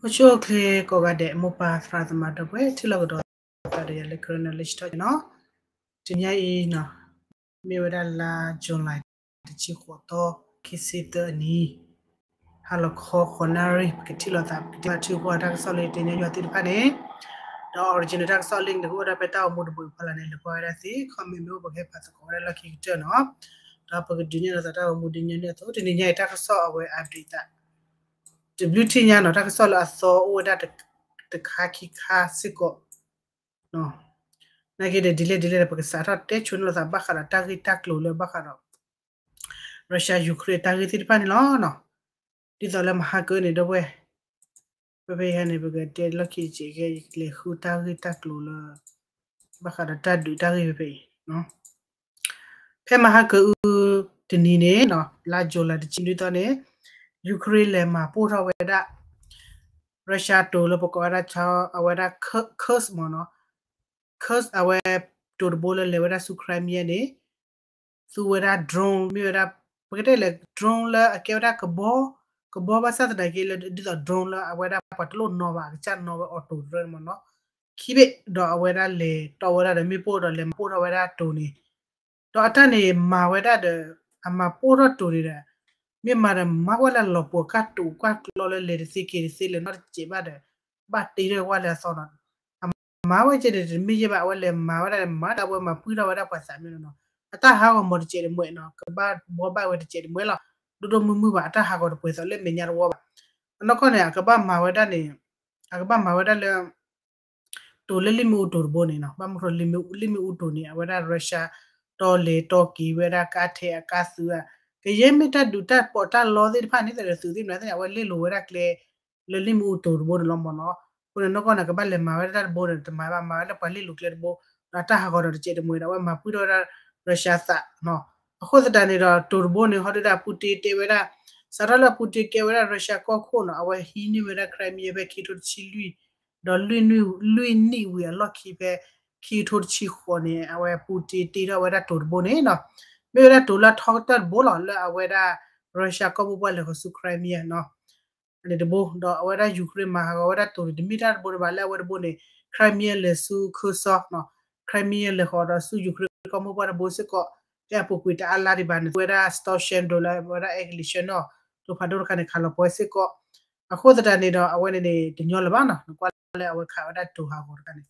အိၣ်ဆူၣ်အိၣ်ချ့ကိးဂၤဒဲး မိၢ်ပၢ်သရၣ်သမါဒီပုၢ်ဝဲၢ် ထံၣ်လိာ်ကဒီးသးဒီးယၤလၢ Karen Knowledge Talk နီၤ. တနံၤညါအံၤနီၤ မ့ၢ်ဝဲဒၣ်လါ July တဆံဃိးသီ ခံဆံသၢအနံၤ ဟါလီၤခီဃိးနၣ်ရံၣ် ပကထံၣ်လိာ်သး ပကထံၣ်ဘၣ်ထံဖိကီၢ်ဖိတၢ်ကစီၣ်လၢယတဲညီယွၤသ့ၣ်တဖၣ်န့ၣ် ဒီး original တၢ်ကစီၣ်လံန့ၣ် ကအိၣ်ဒီးဖဲတၢ်ဂီၤမူတဘိအံၤဖီလာ်န့ၣ် လဲၤကွၢ်ဝဲဒၣ်သ့ comment မ့ၢ်အိၣ် ပကဟဲပာ်သကိးဝဲဒၣ်လီၢ်ခံကတၢၢ်နီၤ. ဒီးပကဒုးနဲၣ်လိာ်သးတၢ်ဂီၤမူဒ်ညီနုၢ်အသိး တနံၤညါအံၤတၢ်ကစီၣ်အဝဲ update သး တဘျုးထံၣ်ညါနီၤ တၢ်ကစီၣ်လၢအသီအိၣ်ဝဲဒၣ်တခါခံခါစ့ၢ်ကီး နာ်က့ဒီး ဒ်လဲၣ်ဒ်လဲၣ်ဒီး ပကစးထီၣ်တဲဆိန့ၢ်လိာ်သးဘၣ်ဃးဒီးတၢ်ဂ့ၢ်တၢ်ကျိၤလၢဘၣ်ဃးဒီး Russia Ukraine တၢ်ဂ့ၢ်သ့ၣ်တဖၣ်န့ၣ်လီၤ. ဒ်သိးလၢမဟါကၢန့ၣ် ဒီပုၢ်ဝဲၢ် ဖဲဖဲယဟဲန့ၣ် ပကတဲလီၢ်ခံတစဲးကဲ ယကလဲၤဃုတၢ်ဂ့ၢ်တၢ်ကျိၤလၢ ဘၣ်ဃးဒီးတၢ်ဒုးတၢ်ဂ့ၢ်ဖဲဖဲအံၤ ဖဲမဟါကၢအူတနံၤန့ၣ် လါ July တဆံနွံသီန့ၣ် Ukraine လဲၤမၤပိၢ်ထီၣ်ဝဲဒၣ် Russia တိၤလၢပကိးဝဲဒၣ် အဝဲဒၣ် Kursk မ့ၢ်နီၤ Kursk အဝဲ တိၤတဘိလၢလဲၤဝဲဒၣ်ဆူ Crimea န့ၣ် သူဝဲဒၣ် drone မ့ၢ်ဝဲဒၣ် ပကတဲလဲၤ drone လၢအကဲဝဲဒၣ်ကဘီ ကဘီဘၣ်ဆၣ်သနာ်က့လၢ ဒ်သိး drone လၢအဝဲဒၣ်ပှၤတလိၣ်နီၤဘၣ် အကစၢ်နီၤဝဲ auto drone မ့ၢ်နီၤ ခံဘ့ၣ် ဒီးအဝဲဒၣ်လဲၤတီဝဲဒၣ်ဒီး မ့ၣ်ပိၢ်ဒီးလဲၤမၤပိၢ်ထီၣ်ဝဲဒၣ်တိၤန့ၣ် ဒီးအတၢ်န့ၣ်မၤဝဲဒၣ်ဒီး အမၤပိၢ်ထီၣ်တိၤန့ၣ်ဒီး မ့ၢ်မၤဒီးမၤကွၢ်လၢလီၤပှီၤကၢ်တိၤကွၢ်ကျီလၢလဲၤတသ့က့ၤတသ့ လဲၤနီတစဲးဘၣ်ဒီး ဘၣ်တ့ထီၣ်ကွၢ်လၢအသီနီၤ အမၤဝဲကဲန့ၣ် တမ့ၢ်ယဲဘၣ် အဝဲလဲၤမၤဝဲဒၣ် မၤဒီးအဝဲမၤပှံၢ်ထီၣ်ဝဲဒၣ်ပှၤသးမ့ၢ်နီၤ အတၢ်ဟးဂီၤမီၤတစဲးတမှဲၤနီၤ ကဘၣ်ဘှီဘၣ်ဝဲတစဲးတမှဲၤလီၤ ဒိၣ်ဒိၣ်မုၢ်မုၢ်ဘၣ် အတၢ်ဟးဂီၤတပှဲၤသိးလၢမဲာ်ညါတဝီဘၣ် အနီၢ်ကီၢ်န့ၣ် အကဘၣ်မၤဝဲဒၣ်န့ၣ် အကဘၣ်မၤဝဲဒၣ်လၢ တိၤလၢလံာ်မ့ၣ်အူတိၤတဘိန့ၣ်နီၤ ဘၣ်မနုၤဃိလၢလံာ်မ့ၣ်အူတိၤန့ၣ် အဝဲဒၣ် Russia တီလဲၤတီက့ၤဝဲဒၣ်ကါထဲအကါသုးဧါ ကယဲၢ်မ့ၢ်တၢ်ဒုးတၢ်ပိာ်တၢ်လီသ့ၣ်တဖၣ်န့ၣ် သုးသ့ၣ်မနုၤသ့ၣ်န့ၣ် အဝဲလဲၤလိာ်ဝဲဒၣ်ကျဲ လၢလံာ်မ့ၣ်အူတိၤတဘိန့ၣ်လီၤမ့ၢ်နီၤ အဃိန့ၣ်နီၢ်ကီၢ်န့ၣ် ကဘၣ်လဲၤမၤဝဲဒၣ်တၢ်တဘိန့ၣ် တမၤဘၣ်မၤဝဲလၢပှၤလ့လိာ်ကျဲတဘိ ဒီးတၢ်ဟးဂီၤဒီးတစဲးတမှဲၤဒီး အဝဲမၤပှံၢ်ထီၣ်ဝဲဒၣ် Russia သးနီၤ အဃိသတးန့ၣ်ဒီး တိၤတဘိန့ၣ် ဟီဒုဒၣ် Putin တဲဝဲဒၣ် စးထီၣ်လၢ Putin ကဲဝဲဒၣ် Russia ကီၢ်ခိၣ်နီၤ အဝဲဟံးန့ၢ်ဝဲဒၣ် Crimea ဖဲခံကထိတဆံလွံၢ် ဒီးလွံၢ်နံၣ်ဝံၤအလီၢ်ခံဖဲ ခံကထိတဆံဃိးန့ၣ် အဝဲ Putin တ့ထီၣ်ဝဲဒၣ်တိၤတဘိန့ၣ်နီၤ မ့ၢ်ဝဲဒၣ်တိၤလၢအထီကတၢၢ်တဘိလီၤ လၢအဝဲဒၣ် Russia ကီၢ်မိၢ်ပှၢ်လဲၤဃီၤဆူ Crimea နီၤ န့ၣ်တဘိ ဒီးအဝဲဒၣ် Ukraine မၤဟးဂီၤဝဲဒၣ်တိၤန့ၣ် တမ့ၢ်တၢ်တဘိန့ၣ်ဘၣ် လၢအဝဲတဘိန့ၣ် Crimea လဲၤဆူ Kherson နီၤ Crimea လဲၤဃီၤဒီးဆူ Ukraine ကီၢ်မိၢ်ပှၢ်တဘိစ့ၢ်ကီး ဖဲအပူၤကွံာ်တအါလါဒံးဘၣ်န့ၣ် သူဝဲဒၣ် Storm Shadow လၢအဝဲဒၣ် အဲကလံးဆၢနီၤ ကျိဖးဒိၣ်တခါန့ၣ် ခးလီၤပှီၢ်စ့ၢ်ကီး အဃိသတးန့ၣ်ဒီး အဝဲန့ၣ်န့ၣ် တညီလၢၤဘၣ်နီၤ နကွၢ်လၢအဝဲခးဝဲဒၣ်တိၤဟးဂီၤတခါန့ၣ်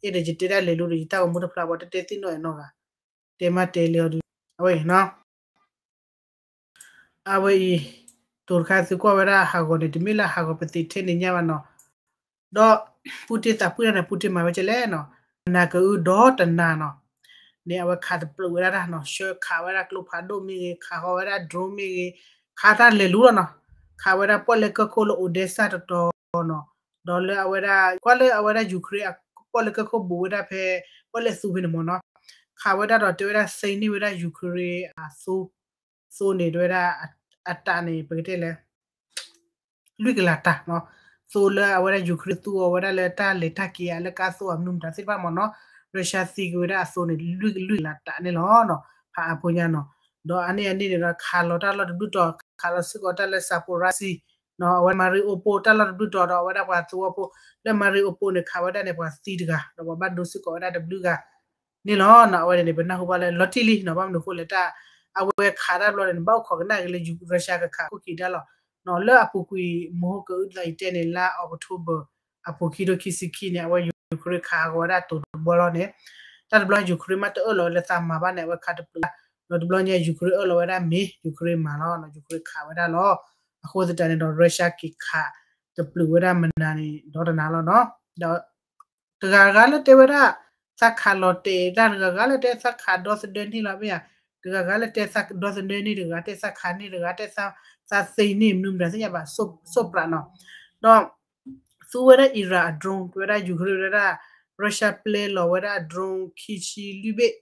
အဲၣ်ဒိးယတဲဒၣ်လဲၤလိဒီး ယတၢ်ဂီၤမူတဖျါဘၣ် တတဲသ့ၣ်နီၣ်အဲၣ်နီတဂၤ တဲမးတဲလံအီၤဒုး အဝဲအံၤနီၤ အဝဲအံၤ တိၤတခါသုကွၢ်ဝဲဒၣ်ဟးဂီၤန့ၣ် တမ့ၢ်လၢဟးဂီၤပသ့ထဲန့ၣ်ညါဘၣ်နီၤ ဒီး Putin သးပှၢ်တၢ်န့ၣ် Putin မၤဝဲကဲလဲၣ်နီၤ နၤကအုဒီတနၤနီၤ န့ၣ်အဝဲခးတပျုာ်ဝဲဒၣ်တၢ်နီၤ ဆှၢခးဝဲဒၣ်ကျိဖးဒိၣ်မ့ၢ်ဂ့ၤ ခးဃီၤဝဲဒၣ် drone မ့ၢ်ဂ့ၤ ခးတၢ်လဲၤလူလီၤနီၤ ခးဝဲဒၣ်ပီၣ်လဲၣ်ကၢၢ်ခိၣ်လၢ Odesa တတီၤနီၤ ဒီးလၢအဝဲဒၣ် ကွၢ်လၢအဝဲဒၣ် Ukraine အပီၣ်လဲၣ်ကၢၢ်ခိၣ်ဘူးဝဲဒၣ်ဖဲ ပီၣ်လဲၣ်သူဖဲန့ၣ်မ့ၢ်နီၤ ခးဝဲဒၣ်ဒီးတဲဝဲဒၣ် သ့န့ၢ်ဝဲဒၣ် Ukraine အသိ သိန့ၣ်တဲဝဲဒၣ် အတးန့ၣ် ပကတဲလဲၣ် လွံၢ်ကလးတၢ်နီၤ သိလၢအဝဲဒၣ် Ukraine သူအီၤဝဲဒၣ်လၢတၢ်လဲၤတၢ်က့ၤဧါ လၢကါသိအမနုၤမတၤသ့ၣ်တဖၣ်မ့ၢ်နီၤ Russia သံကွံာ်ဝဲဒၣ်အသိန့ၣ် လွံၢ်ကလးတၢ်န့ၣ်လီၤနီၤ ဖးအါဖိညါနီၤ ဒီးအါန့ၢ်အန့ၣ်န့ၣ်ဒီး ခးလီၤတၢ်လီၢ်တဘျုးတီၤ ခးလီၤစ့ၢ်ကီးတၢ်လၢ Zaporizhzhia နီၤ အဝဲ Mariupol တၢ်လီၢ်တဘျုးတီၤဒီး အဝဲဒၣ်ပှၤသဝီဖိ လၢ Mariupol န့ၣ် ခးဝဲဒၣ်န့ၣ် ပှၤသံတဂၤ ဒီးပှၤဘၣ်ဒိစ့ၢ်ကီးဝဲဒၣ်တဘျုးဂၤ န့ၣ်လီၤနီၤ အဝဲန့ၣ်န့ၣ် ပနၢ်ဟူဘၣ်လၢလီၤတံၢ်လံနီၤ ဘၣ်မနုၤဃိလဲၣ်တၢ် အဝဲခးတၢ်ဘျီန့ၣ် ဘၣ်အိၣ်ခိးကနၣ်က့ၤလၢ Russia ကခးခိၣ်ခံးတၢ်လီၤ လၢအပူၤကွံာ် မဟိကအုတသီအံၤတဲန့ၣ် လါ October အပူၤခံထိခံဆံခံန့ၣ် အဝဲ Ukraine ခးဟးဂီၤဝဲဒၣ်တိၤတဘျီလီၤန့ၣ် တၢ်တဘျီ Ukraine မ့ၢ်တအၢၣ်လီၤဝဲလၢသးမၤဘၣ်န့ၣ် အဝဲခးတပျုာ် ဒီးတဘျီညါ Ukraine အၢၣ်လီၤဝဲဒၣ်မ့ၤ Ukraine မၤလီၤ Ukraine ခးဝဲဒၣ်လီၤ အဃိသတးန့ၣ်ဒီး Russia က့ၤခးတပျုာ်ဝဲဒၣ်မနုၤန့ၣ် ဒီတနၤလီၤနီၤ ဒီး တဂၤဂၤလၢတဲဝဲဒၣ် သးခးလီၤတဲာ် တၢ်တဂၤဂၤလၢတဲသးခးဒီသဒၢန့ၢ်လီၤမ့ၢ်ဧါ တဂၤဂၤလၢတဲသးဒီသဒၢန့ၢ်တဂၤ တဲသးခးန့ၢ်တဂၤ တဲသးသ့န့ၢ် မနုၤမတၤသ့ၣ်ညါဘၣ် စိၣ်ပြးနီၤ ဒီး သူဝဲဒၣ် Iran အ drone ဝဲဒၣ် Ukraine ဝဲဒၣ် Russia ပျဲလီၤဝဲဒၣ်အ drone ခံဆံလွံၢ်ဘ့ၣ်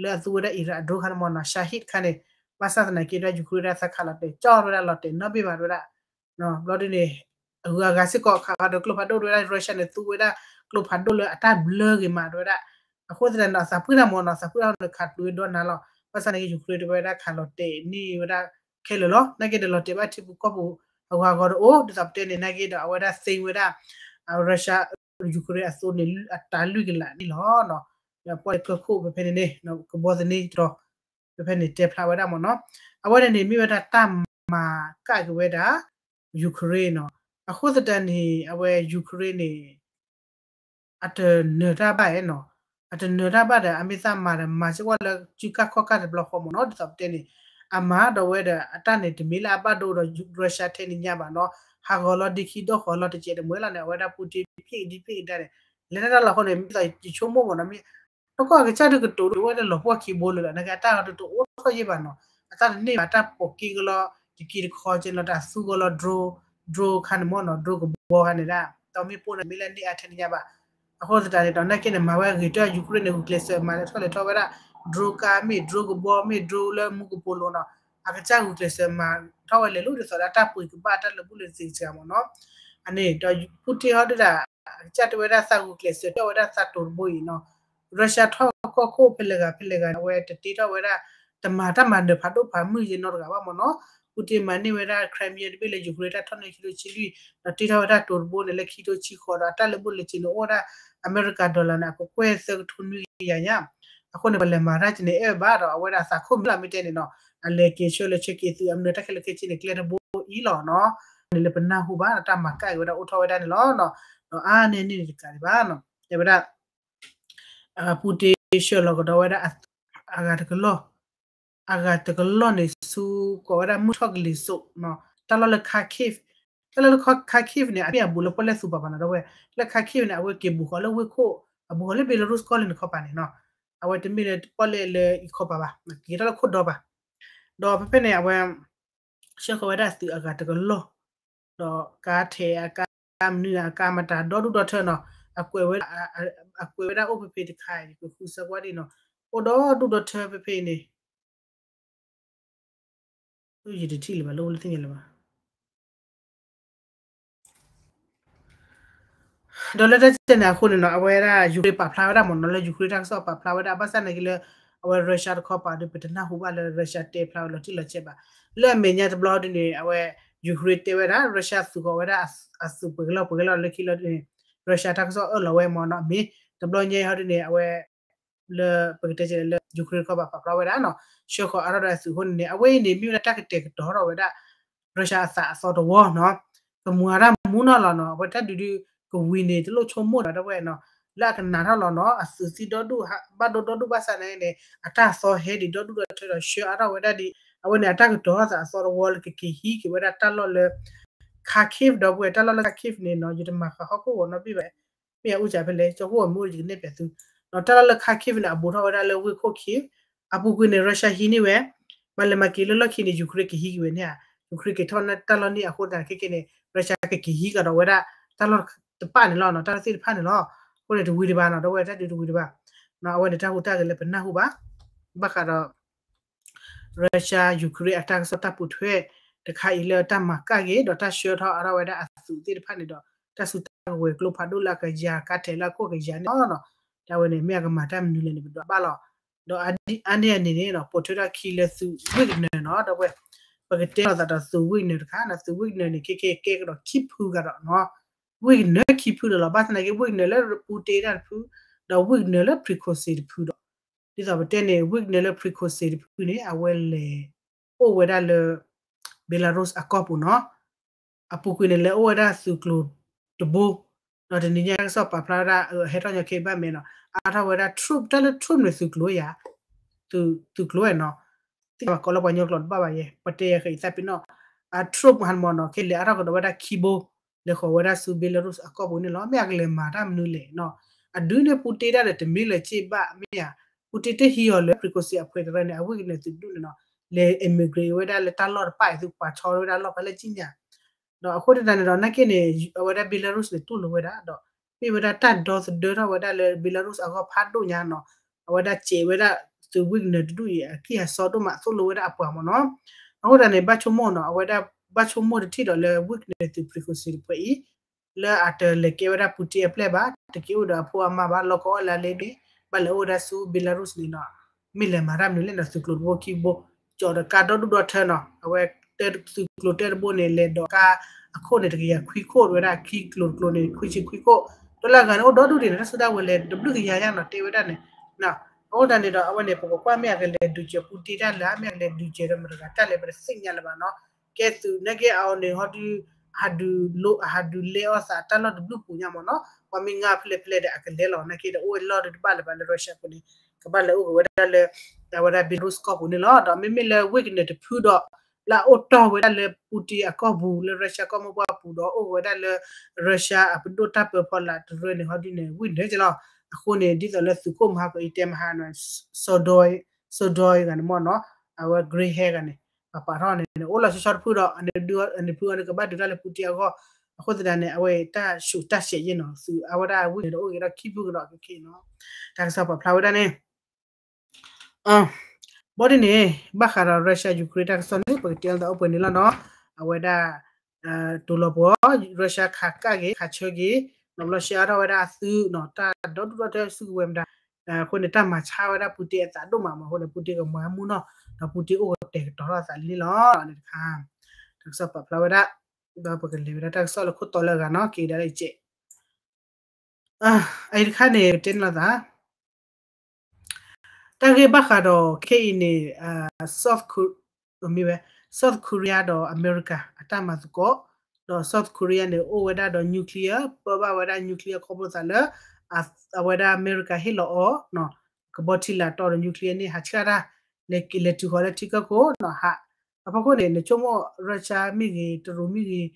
လၢအသူဝဲဒၣ် Iran အ drone ခါန့ၣ်မ့ၢ်နီၤ Shahed ခါန့ၣ် ဘၣ်ဆၣ်သနာ်က့ ဝဲဒၣ် Ukraine ဝဲဒၣ်သးခးလီၤတဲာ် ကၠီၣ်ဝဲဒၣ်လီၤတဲာ်နီတဘ့ၣ်ဘၣ် တဲဝဲဒၣ် ဘျီဒ်န့ၣ် အဂုၤအဂၤစ့ၢ်ကီး ခးဃီၤဒီးကျိဖးဒိၣ် တဲဝဲဒၣ် Russia န့ၣ် သူဝဲဒၣ်ကျိဖးဒိၣ်လၢအတၢ်ဘျၢဂ့ၤမး တဲဝဲဒၣ် အဃိသတးန့ၣ်ဒီး သးပှၢ်တၢ်မ့ၢ်နီၤ သးပှၢ်တၢ်န့ၣ် ခးတပျုာ်ဝဲဒီနၤလီၤ ဘၣ်ဆၣ်သနာ်က့ Ukraine တဲဝဲဒၣ်ခးလီၤတဲာ်န့ၢ်ဝဲဒၣ်ခဲလၢာ်လီၤ နာ်က့ဒီးလီၤတဲာ်ဘၣ်ထံဖိကီၢ်ဖိ ဟးဂူာ်ဟးဂီၤတအိၣ် ဒ်သိးပတဲန့ၣ် နာ်က့ဒီး အဝဲဒၣ်သ့ဝဲဒၣ် Russia Ukraine အသိးန့ၣ် အတၢ်လွံၢ်ကလးန့ၣ်လီၤ. ဒီးပှၤကၢခိၣ်ဖဲဖဲန့ၣ်န့ၣ် ကဘီသန့တြီ ဖဲဖဲန့ၣ်တဲဖျါဝဲဒၣ်မ့ၢ်နီၤ. အဝဲန့ၣ်န့ၣ် မ့ၢ်ဝဲဒၣ်တၢ်မၤကၣ်က့ၤဝဲဒၣ် Ukraine နီၤ. အဃိသတးန့ၣ် အဝဲ Ukraine န့ၣ် အတနၢၤတၢ်ဘၣ်နီၤ, အတနၢၤတၢ်ဘၣ်ဒီး အမ့ၢ်သးမၤဒီး မၤစ့ၢ်ကီးလၢ စုကၢ်ခီၣ်ကၢ်တဘျီဃီမ့ၢ်နီၤ. ဒ်သိးပတဲန့ၣ် အမၤဒီးဝဲဒီး အတၢ်န့ၣ် တမ့ၢ်လၢအဘၣ်ဒိဒီး Russia ထဲန့ၣ်ညါဘၣ်နီၤ. ဟးဂီၤလီၤဒံခံဒီးဃီၤလီၤတစဲးတမှဲလီၤန့ၣ် အဝဲဒၣ် Putin ဖံးဒံဖံးကဒါန့ၣ် လဲၤတၢ်လီၤဃီန့ၣ် မ့ၢ်သးယဆိကမိၣ်မ့ၢ်နီၤ မ့ၢ် တကီၢ်အကစၢ်ဒုးကတိၤဒုးဝဲဒၣ်လီၤပှီၢ်ခံဘိလၢာ်လီၤ. နာ်က့အတၢ်တအိၣ်ထီၣ်ယဲၢ်ဘၣ်နီၤ, အတၢ်တန့ၢ်ဘၣ် တၢ်ပိာ်က့ကလီၤ တက့တခီကဲလီၤ တၢ်သူကလီၤ drone, drone ခါန့ၣ်မ့ၢ်နီၤ, drone ကဘီခါန့ၣ်ဒၣ် ဒီးမ့ၣ်ပိၢ်န့ၣ် မ့ၢ်လၢန့ၢ်အါထဲန့ၣ်ညါဘၣ်. အဃိသတးန့ၣ်ဒီး နာ်က့န့ၣ် မၤဝဲအဂ့ၤတၢ် Ukraine န့ၣ် ဂုာ်ကျဲးစၢးမၤလဲၤထီၣ်လဲၤထီဝဲဒၣ် drone ကါမ့ၢ် drone ကဘီမ့ၢ် drone လၢမူကပိာ်လိၤနီၤ, အကစၢ်ဂုာ်ကျဲးစၢးမၤထီၣ်ဝဲလဲၤလိၤဒ်သိးဒီး တၢ်ပှ့ၤကဘၣ်တၢ်လၢာ်ဘူၣ်လၢာ်စ့ၤစှၤမ့ၢ်နီၤ. အန့ၣ်ဒီး Putin ဟီဒုဒၣ် အကစၢ်တဲဝဲဒၣ်သးဂုာ်ကျဲးစၢးထီၣ်ဝဲဒၣ်သးတိၤတဘိအံၤနီၤ, Russia ထီၣ်ကီၢ်ခိၣ်ဖဲလဲၣ်ဂၤဖဲလဲၣ်ဂၤန့ၣ် အဝဲတတ့ထီၣ်ဝဲဒၣ် တမၤတၢ်မၤနၢၤဖးဒိၣ်ဖးမုၢ်ယဲနီတဂၤဘၣ်မ့ၢ်နီၤ. Putin မၤန့ၢ်ဝဲဒၣ် Crimea တဘ့ၣ်လၢ Ukraine တၢ်ထီၣ်န့ၢ်ခံထိဆံလွံၢ် ဒီးတ့ထီၣ်ဝဲဒၣ်တိၤတဘိန့ၣ် လၢခံထိဆံဃိးဒီး အတၢ်လၢာ်ဘူၣ်လၢာ်စ့ၤန့ၣ်အိၣ်ဝဲဒၣ် အမဲရကၤ dollar န့ၣ် အကကွဲၢ်သၢကထိနွံကယၤညါ. အဃိန့ၣ် ပလဲၤမၤတၢ်ကန့ၣ်အဲၣ်ဘၣ်ဒီး အဝဲဒၣ်သးခိၣ်မံၤလီၤ မ့ၢ်တဲန့ၣ်နီၤ, အလဲၤက့ၤဆှၢလၢဆှၢက့ၤသုးအမနုၤတၢ်ခဲလၢာ်ခဲဆ့န့ၣ် ကျဲတဘိအံၤလီၤနီၤ. န့ၣ်လၢပနၢ်ဟူဘၣ် တၢ်မၤကၣ်က့ၤဝဲဒၣ်အိၣ်ထီၣ်ဝဲဒၣ်န့ၣ်လီၤ. ဒီးအါန့ၢ်န့ၣ်တကးဒံးဘၣ်နီၤ, တဲဝဲဒၣ် Putin ဆှၢလီၤကဒီးဝဲဒၣ် အဂၤတကလီၢ် အဂၤတကလီၢ်န့ၣ် ဆူကိးဝဲဒၣ်မုၢ်ထီၣ်ကလံၤစိးနီၤ, တၢ်လီၢ်လၢ Kharkiv, တၢ်လီၢ်လၢ Kharkiv န့ၣ် အမ့ၢ်အဘူးလၢပီၣ်လဲၣ်သူပှၤဘၣ်နီၤ ဒီးဝဲ လၢ Kharkiv န့ၣ် အဝဲက့ၤဘူးဃီၤလၢဝ့ၢ်ခိၣ် အဘူးဃီၤလၢ Belarus ကီၢ်လၢန့ၣ်ခီပၤန့ၣ်နီၤ, အဝဲတမ့ၢ်လၢပီၣ်လဲၣ်လၢအံၤခီပၤဘၣ်, က့ၤထီၣ်လၢခိၣ်ဒီဘၣ်. ဒီးဖဲဖဲန့ၣ် အဝဲ ဆှၢဃီၤဝဲဒၣ်သုးအဂၤတကလီၢ်, ဒီးကါထဲးအကါ မနုၤအကါမတၤဒီဒူၣ်ဒီထၢနီၤ, အကွဲးဝဲဒၣ်အိၣ်ဖဲဖဲတခါ ယကဃုစၢၤကွၢ်ဒ်နီၤ, အိၣ်ဒီဒူၣ်ဒီထၢဖဲဖဲအံၤန့ၣ်, ယတထံၣ်လၢၤဘၣ် လၢအိၣ်လၢသ့ၣ်ညါလၢၤဘၣ်. ဒီးလၢတၢ်စဲန့ၣ်အဃိန့ၣ်နီၤ အဝဲဒၣ် Ukraine ပာ်ဖျါဝဲဒၣ်မ့ၢ်နီၤ, လၢ Ukraine တၢ်ကစီၣ်ပာ်ဖျါဝဲဒၣ် ဘၣ်ဆၣ်နာ်က့လၢ အဝဲ Russia တခီပၤဒီး ပတနၢ်ဟူဘၣ်လၢ Russia တဲဖျါဝဲလီၤတံၢ်လီၤဆဲးဘၣ်. လၢအမဲာ်ညါတဘျီဒ်န့ၣ် အဝဲ Ukraine တဲဝဲဒၣ် Russia သုးဃီၤဝဲဒၣ်အသုးပှဲၤကလီၢ်ပှဲၤကလီၢ်လၢခံလီၤဒ်န့ၣ် Russia တၢ်ကစီၣ်အၢၣ်လီၤဝဲမ့ၢ်နီၤ, မ့ၢ်တဘျီညါအံၤဟီဒ်န့ၣ် အဝဲ လၢပကတဲကဲလၢ Ukraine တခီပၤပာ်ဖျါဝဲဒၣ်နီၤ, ဆှၢဃီၤအါထီၣ်ဒီးအသုးအဃိန့ၣ်န့ၣ် အဝဲအံၤန့ၣ် မ့ၢ်ဝဲဒၣ်တၢ်ကတဲာ်ကတီၤထီၣ်ဝဲဒၣ် Russia အသးအသီတဝီနီၤ, ကမူၤအါထီၣ်မူနီၤလီၤနီၤ, အဝဲတၢ်ဒုးဒုးကဝံၤန့ၣ် တလိၣ်ဆိကမိၣ်ဒံးဝဲနီၤ, လၢအကနၣ်ထီၣ်လီၤနီၤ, အသုးသံဒီဒူၣ် ဘၣ်ဒိဒီဒူၣ်ဘၣ်ဆၣ်န့ၣ်န့ၣ် အတၢ်သီဟဲဒံးဒီဒူၣ်ဒီထၢဒီးဆှၢအါထီၣ်ဝဲဒၣ်ဒ် အဝဲန့ၣ် အတၢ်ကတီၤထီၣ်သးအသီတဝီလၢကက့ၤဟံးက့ၤဝဲဒၣ်တၢ်လီၢ်လၢ Kharkiv ဒီပုၢ်ဝဲၢ် တၢ်လီၢ်လၢ Kharkiv န့ၣ်နီၤ, ယတမၤဃာ်ဟီၣ်ခိၣ်ဂီၤနီတဘ့ၣ်ဘၣ်, မ့ၢ်အအူစးဖဲလဲၣ် ကၠီခိၣ်ဂီၤမ့ၢ်အိၣ်ယကနဲၣ်ပၠးသု, ဒီးတၢ်လီၢ်လၢ Kharkiv န့ၣ် အဘူးထီၣ်ဝဲဒၣ်လၢဝ့ၢ်ခိၣ်ခံ အပူၤကွံာ်န့ၣ် Russia ဟံးန့ၢ်ဝဲ, မၤလဲၤမၤက့ၤလၢလီၢ်ခံန့ၣ် Ukraine ကဟံးက့ၤဝဲန့ၣ်ဧါ, Ukraine က့ၤထီၣ်တၢ်လီၢ်န့ၣ်အဃိသတးခဲက့ၤန့ၣ် Russia ကက့ၤဟံးကဒီးဝဲဒၣ် တၢ်လီၢ်တဖၣ်န့ၣ်လီၤနီၤ, တၢ်လီၢ်သ့ၣ်တဖၣ်န့ၣ်လီၤ, အဃိန့ၣ်တဝံၤဒံးဘၣ်နီၤ, ဒီပုၢ်ဝဲၢ်တၢ်ဒုးတဝံၤဒံးဘၣ်, အဝဲန့ၣ်တၢ်ဟူးတၢ်ဂဲၤလၢပနၢ်ဟူဘၣ်, ဘၣ်ဃးဒီး Russia Ukraine အတၢ်ကစီၣ်တၢ်ပိာ်ထွဲ တခါအံၤလၢတၢ်မၤကၣ်က့ၤ ဒီးတၢ်ဆှၢထီၣ်အါထီၣ်ဝဲဒၣ်အသုးသ့ၣ်တဖၣ်န့ၣ်ဒီး တၢ်စုတၢ်ကဝဲၤကျိဖးဒိၣ်လၢအကယၤကါထဲးလၢအခိၣ်ကယၤန့ၣ်လီၤ, တၢ်ဝဲန့ၣ် မ့ၢ်အကမၤတၢ်မနုၤလဲၣ်န့ၣ် ပဒွးဘၣ်လီၤ, ဒီးအါန့ၢ်အန့ၣ်န့ၣ်နီၤ ပိာ်ထွဲထီၣ်ခံလၢသုး Wagner နီၤ, ဒီပုၢ်ဝဲၢ် ပကတဲလိာ်သးဒီးသုး Wagner တခါနီၤ, သုး Wagner န့ၣ် ခဲကဲကဲကဒီးခံဖုဂၤဒီးနီၤ, Wagner ခံဖုဒီးလီၤ, ဘၣ်သနာ်က့ Wagner လၢ Putin တၢ်တဖု, ဒီး Wagner လၢ Prigozhin တဖုဒီး ဒ်သိးပတဲန့ၣ် Wagner လၢ Prigozhin တဖုန့ၣ် အဝဲလဲၤအိၣ်ဝဲဒၣ်လၢ Belarus အကီၢ်ပူၤနီၤ, အပူၤကွံာ်န့ၣ် လဲၤအိၣ်ဝဲဒၣ်သုးကျိၤတဘိ, ဒီးတနံၤညါတၢ်ကစီၣ်ပာ်ဖျါဝဲဒၣ် ဟဲထီၣ်ညီခဲဘၣ်မဲာ်နီၤ, အါထီၣ်ဝဲဒၣ် troop တၢ်လၢ troop န့ၣ်သုးကျိၤဧါ, သုးကျိၤဝဲနီၤ, သ့ၣ်ညါဘၣ်ကိးလၢပှၤကညီကျိာ်တဘၣ်ဘၣ်ယဲ, ပတဲယဲဃဲအံၤသးပ့ၤနီၣ်, အ troop ဟးမ့ၢ်နီၤ ခဲလဲၤအါထီၣ်ကဒီးဝဲဒၣ်ခံဘိ, လဲၤဃီၤဝဲဒၣ်ဆူ Belarus အကီၢ်ပူၤန့ၣ်လီၤ, မ့ၢ်အကလဲၤမၤတၢ်မနုၤလဲၣ်နီၤ, အဒုးန့ၣ် Putin တၢ်ဒီးတမ့ၢ်လၢၤစ့ၢ်ဘၣ်မ့ၢ်ဧါ, Putin တဟံးအီၤလၢ Prigozhin အဖှဲးတရၢန့ၣ် အ Wagner သုးဒူၣ်န့ၣ်နီၤ, လဲၤ immigrate ဝဲဒၣ်လၢတၢ်လီၢ်တဖၣ်အံၤ သုပှၤဆီဝဲဒၣ်လီၢ်ဖဲလဲၣ်ကံညါ ဒီးအဃိသတးန့ၣ်ဒီး နာ်က့န့ၣ် အဝဲဒၣ် Belarus န့ၣ် တူၢ်လိာ်ဝဲဒၣ်ဒီး မ့ၢ်ဝဲဒၣ်တၢ်ဒီသဒၢထီၣ်ဝဲဒၣ်လၢ Belarus အဂီၢ်ဖးဒိၣ်ညါနီၤ, အဝဲဒၣ်စဲးဝဲဒၣ်သုး Wagner တဒူၣ်အံၤ အကံၢ်အစီဒိၣ်မး သိၣ်လိဝဲဒၣ်အပှၤမ့ၢ်နီၤ, အဃိသတးန့ၣ် ဘၣ်ဆိကမိၣ်နီၤ အဝဲဒၣ်ဘၣ်ဆိကမိၣ်တထံၣ်ဒီးလၢ Wagner သုး Prigozhin တဖှဲးအံၤ လၢအတလဲၤကဲဝဲဒၣ် Putin အပျဲၢ်ဘၣ်, တက့ၤအိၣ်ဒီးအဖိအမါဘၣ်, လီၤကီအီၣ်လၢလ့ဒ့ၣ်, ဘၣ်လဲၤအိၣ်ဝဲဒၣ်ဆူ Belarus န့ၣ်နီၤ, မ့ၢ်လဲၤမၤတၢ်မနုၤလဲၣ်နီၤ, သုးကျိၤတဘိခံဘိ, ကၠီဒီးကါဒီဒူၣ်ဒီထၢနီၤ, အဝဲ သုးကျိၤတၢတဘိန့ၣ် လဲၤဒိးကါအခိၣ်န့ၣ် တကယၤခွံခိၣ်ဝဲဒၣ် ခံကျိၤတကျိၤန့ၣ် ခွံဆံခွံခိၣ်, ဒီးလၢအဂၤန့ၣ် အိၣ်ဒီဒူၣ်ဒံးန့ၣ် တၢ်စုတၢ်ဝဲၤလဲၤတဘျုးကယၤညါနီၤ တဲဝဲဒၣ်န့ၣ်, အဃိသတးန့ၣ်ဒီး အဝဲန့ၣ် ပကကွၢ်မ့ၢ်အကလဲၤဒုးစၢၤ Putin တၢ်လၢ မ့ၢ်အကလဲၤဒုးစၢၤဒီးမတၤတဂၤတၢ်လဲၣ် ပတသ့ၣ်ညါလၢၤဘၣ်နီၤ, ကဲသုးနာ်က့အီၤန့ၣ် ဟီဒုး ဟးဒုးလိ ဟးဒုးလဲအီၣ်သးတၢ်လီၢ်တဘျုးပူၤညါမ့ၢ်နီၤ, ပှၤမ့ၢ်ငါဖဲလဲၣ်ဖဲလဲၣ်ဒီးအကလဲၤလီၤ နာ်က့ဒီးအိၣ်ဝဲလီၢ်ဒုးတဘၣ်လၢၤဘၣ်လၢ Russia ပူၤန့ၣ်, ကဘၣ်လဲၤအိၣ်က့ၤဝဲဒၣ်လၢ အဝဲဒၣ် Belarus ကီၢ်ပူၤန့ၣ်လီၤ, ဒီးမ့မ့ၢ်လၢ Wagner တဖုဒီး လၢအအိၣ်တီၢ်ဝဲဒၣ်လၢ Putin အကီၢ်ပူၤ လၢ Russia ကီၢ်မိၢ်ပှၢ်ပူၤဒီးအိၣ်ဝဲဒၣ်လၢ Russia အပဒိၣ်တၢ်ပၢဖီလာ်တရၢန့ၣ် ဟီဒုးန့ၣ် Wagner ကလီၤ, အဃိန့ၣ် ဒ်သိးလၢသုးခိၣ်မဟါကအံၤတဲမဟါနီၤ Surdoi ဂၤန့ၣ်မ့ၢ်နီၤ, အဝဲ grey hair ဂၤန့ၣ် ပပာ်ထီၣ်န့ၣ် အိၣ်လီၤဆီဆီတဖုဒီး အန့ၣ်ဖုအီၤန့ၣ် ကဘၣ်ဒုးတၢ်လၢ Putin အဂီၢ်, အဃိသတးန့ၣ် အဝဲတၢ်ဆူးတၢ်ဆဲးယဲၢ်နီၤ သုးအဝဲဒၣ် Wagner ဒီးအိၣ်ဂ့ၤဒီးခံဖုကဒီးခဲခဲနီၤ, တၢ်ကစီၣ်ပာ်ဖျါဝဲဒၣ်န့ၣ် ဘီဒ်န့ၣ် ဘၣ်ဃးဒီး Russia Ukraine တၢ်ကစီၣ်န့ၣ် ပကတဲလီၤသးအိၣ်ပှဲၤန့ၣ်လီၤနီၤ, အဝဲဒၣ် တိၤလီၤပှီၤ Russia ခးကၣ်က့ၤ ခးဆၢက့ၤ နီၤ ဘျီ ရှဲအါထီၣ်ဝဲဒၣ်အသုးနီၤ တၢ်ဒီဒူၣ်ဒီထၢစုကဝဲၤမတၤ, အဃိန့ၣ် တၢ်မၤဆါဝဲဒၣ် Putin အသးဒိၣ်မးမးအဃိန့ၣ် Putin ကမၤမူနီၤ, ဒီး Putin အိၣ်ကတဲာ်ကတီၤထီၣ်အသးလံန့ၣ်လီၤ, န့ၣ်တခါ တၢ်ကစီၣ်ပာ်ဖျါဝဲဒၣ်, ဒီးပကလဲၤဝဲဒၣ်တၢ်ကစီၣ်လၢခိၣ်တီလၢအဂၤနီၤ က့ၤဒၣ်လၢယကဲး အအံၤတခါန့ၣ် ပတဲန့ၣ်လီၤသး တၢ်ဂ့ၢ်ဘၣ်ဃးဒီးခဲအံၤန့ၣ် South Ko- မ့ၢ်ဝဲ South Korea ဒီးအမဲရကၤအတၢ်မၤသကိး, ဒီး South Korea န့ၣ် အိၣ်ဝဲဒၣ်ဒီး nuclear ပၢဘၣ်ဝဲဒၣ် nuclear ခီဖျိသးလၢ အဝဲဒၣ်အမဲရကၤဟ့ၣ်လီၤအီၤ ကဘီထံလာ်တီဒီး nuclear န့ၣ် ဟးဆှၣ်တၢ် လဲၤလဲၤတုၤဃီၤလၢထံကၢၢ်ခိၣ်နီၤ ဟး အဖီခိၣ်န့ၣ် နဆိကမိၣ် Russia မ့ၢ်ဂ့ၤ တရူးမ့ၢ်ဂ့ၤ ဒီး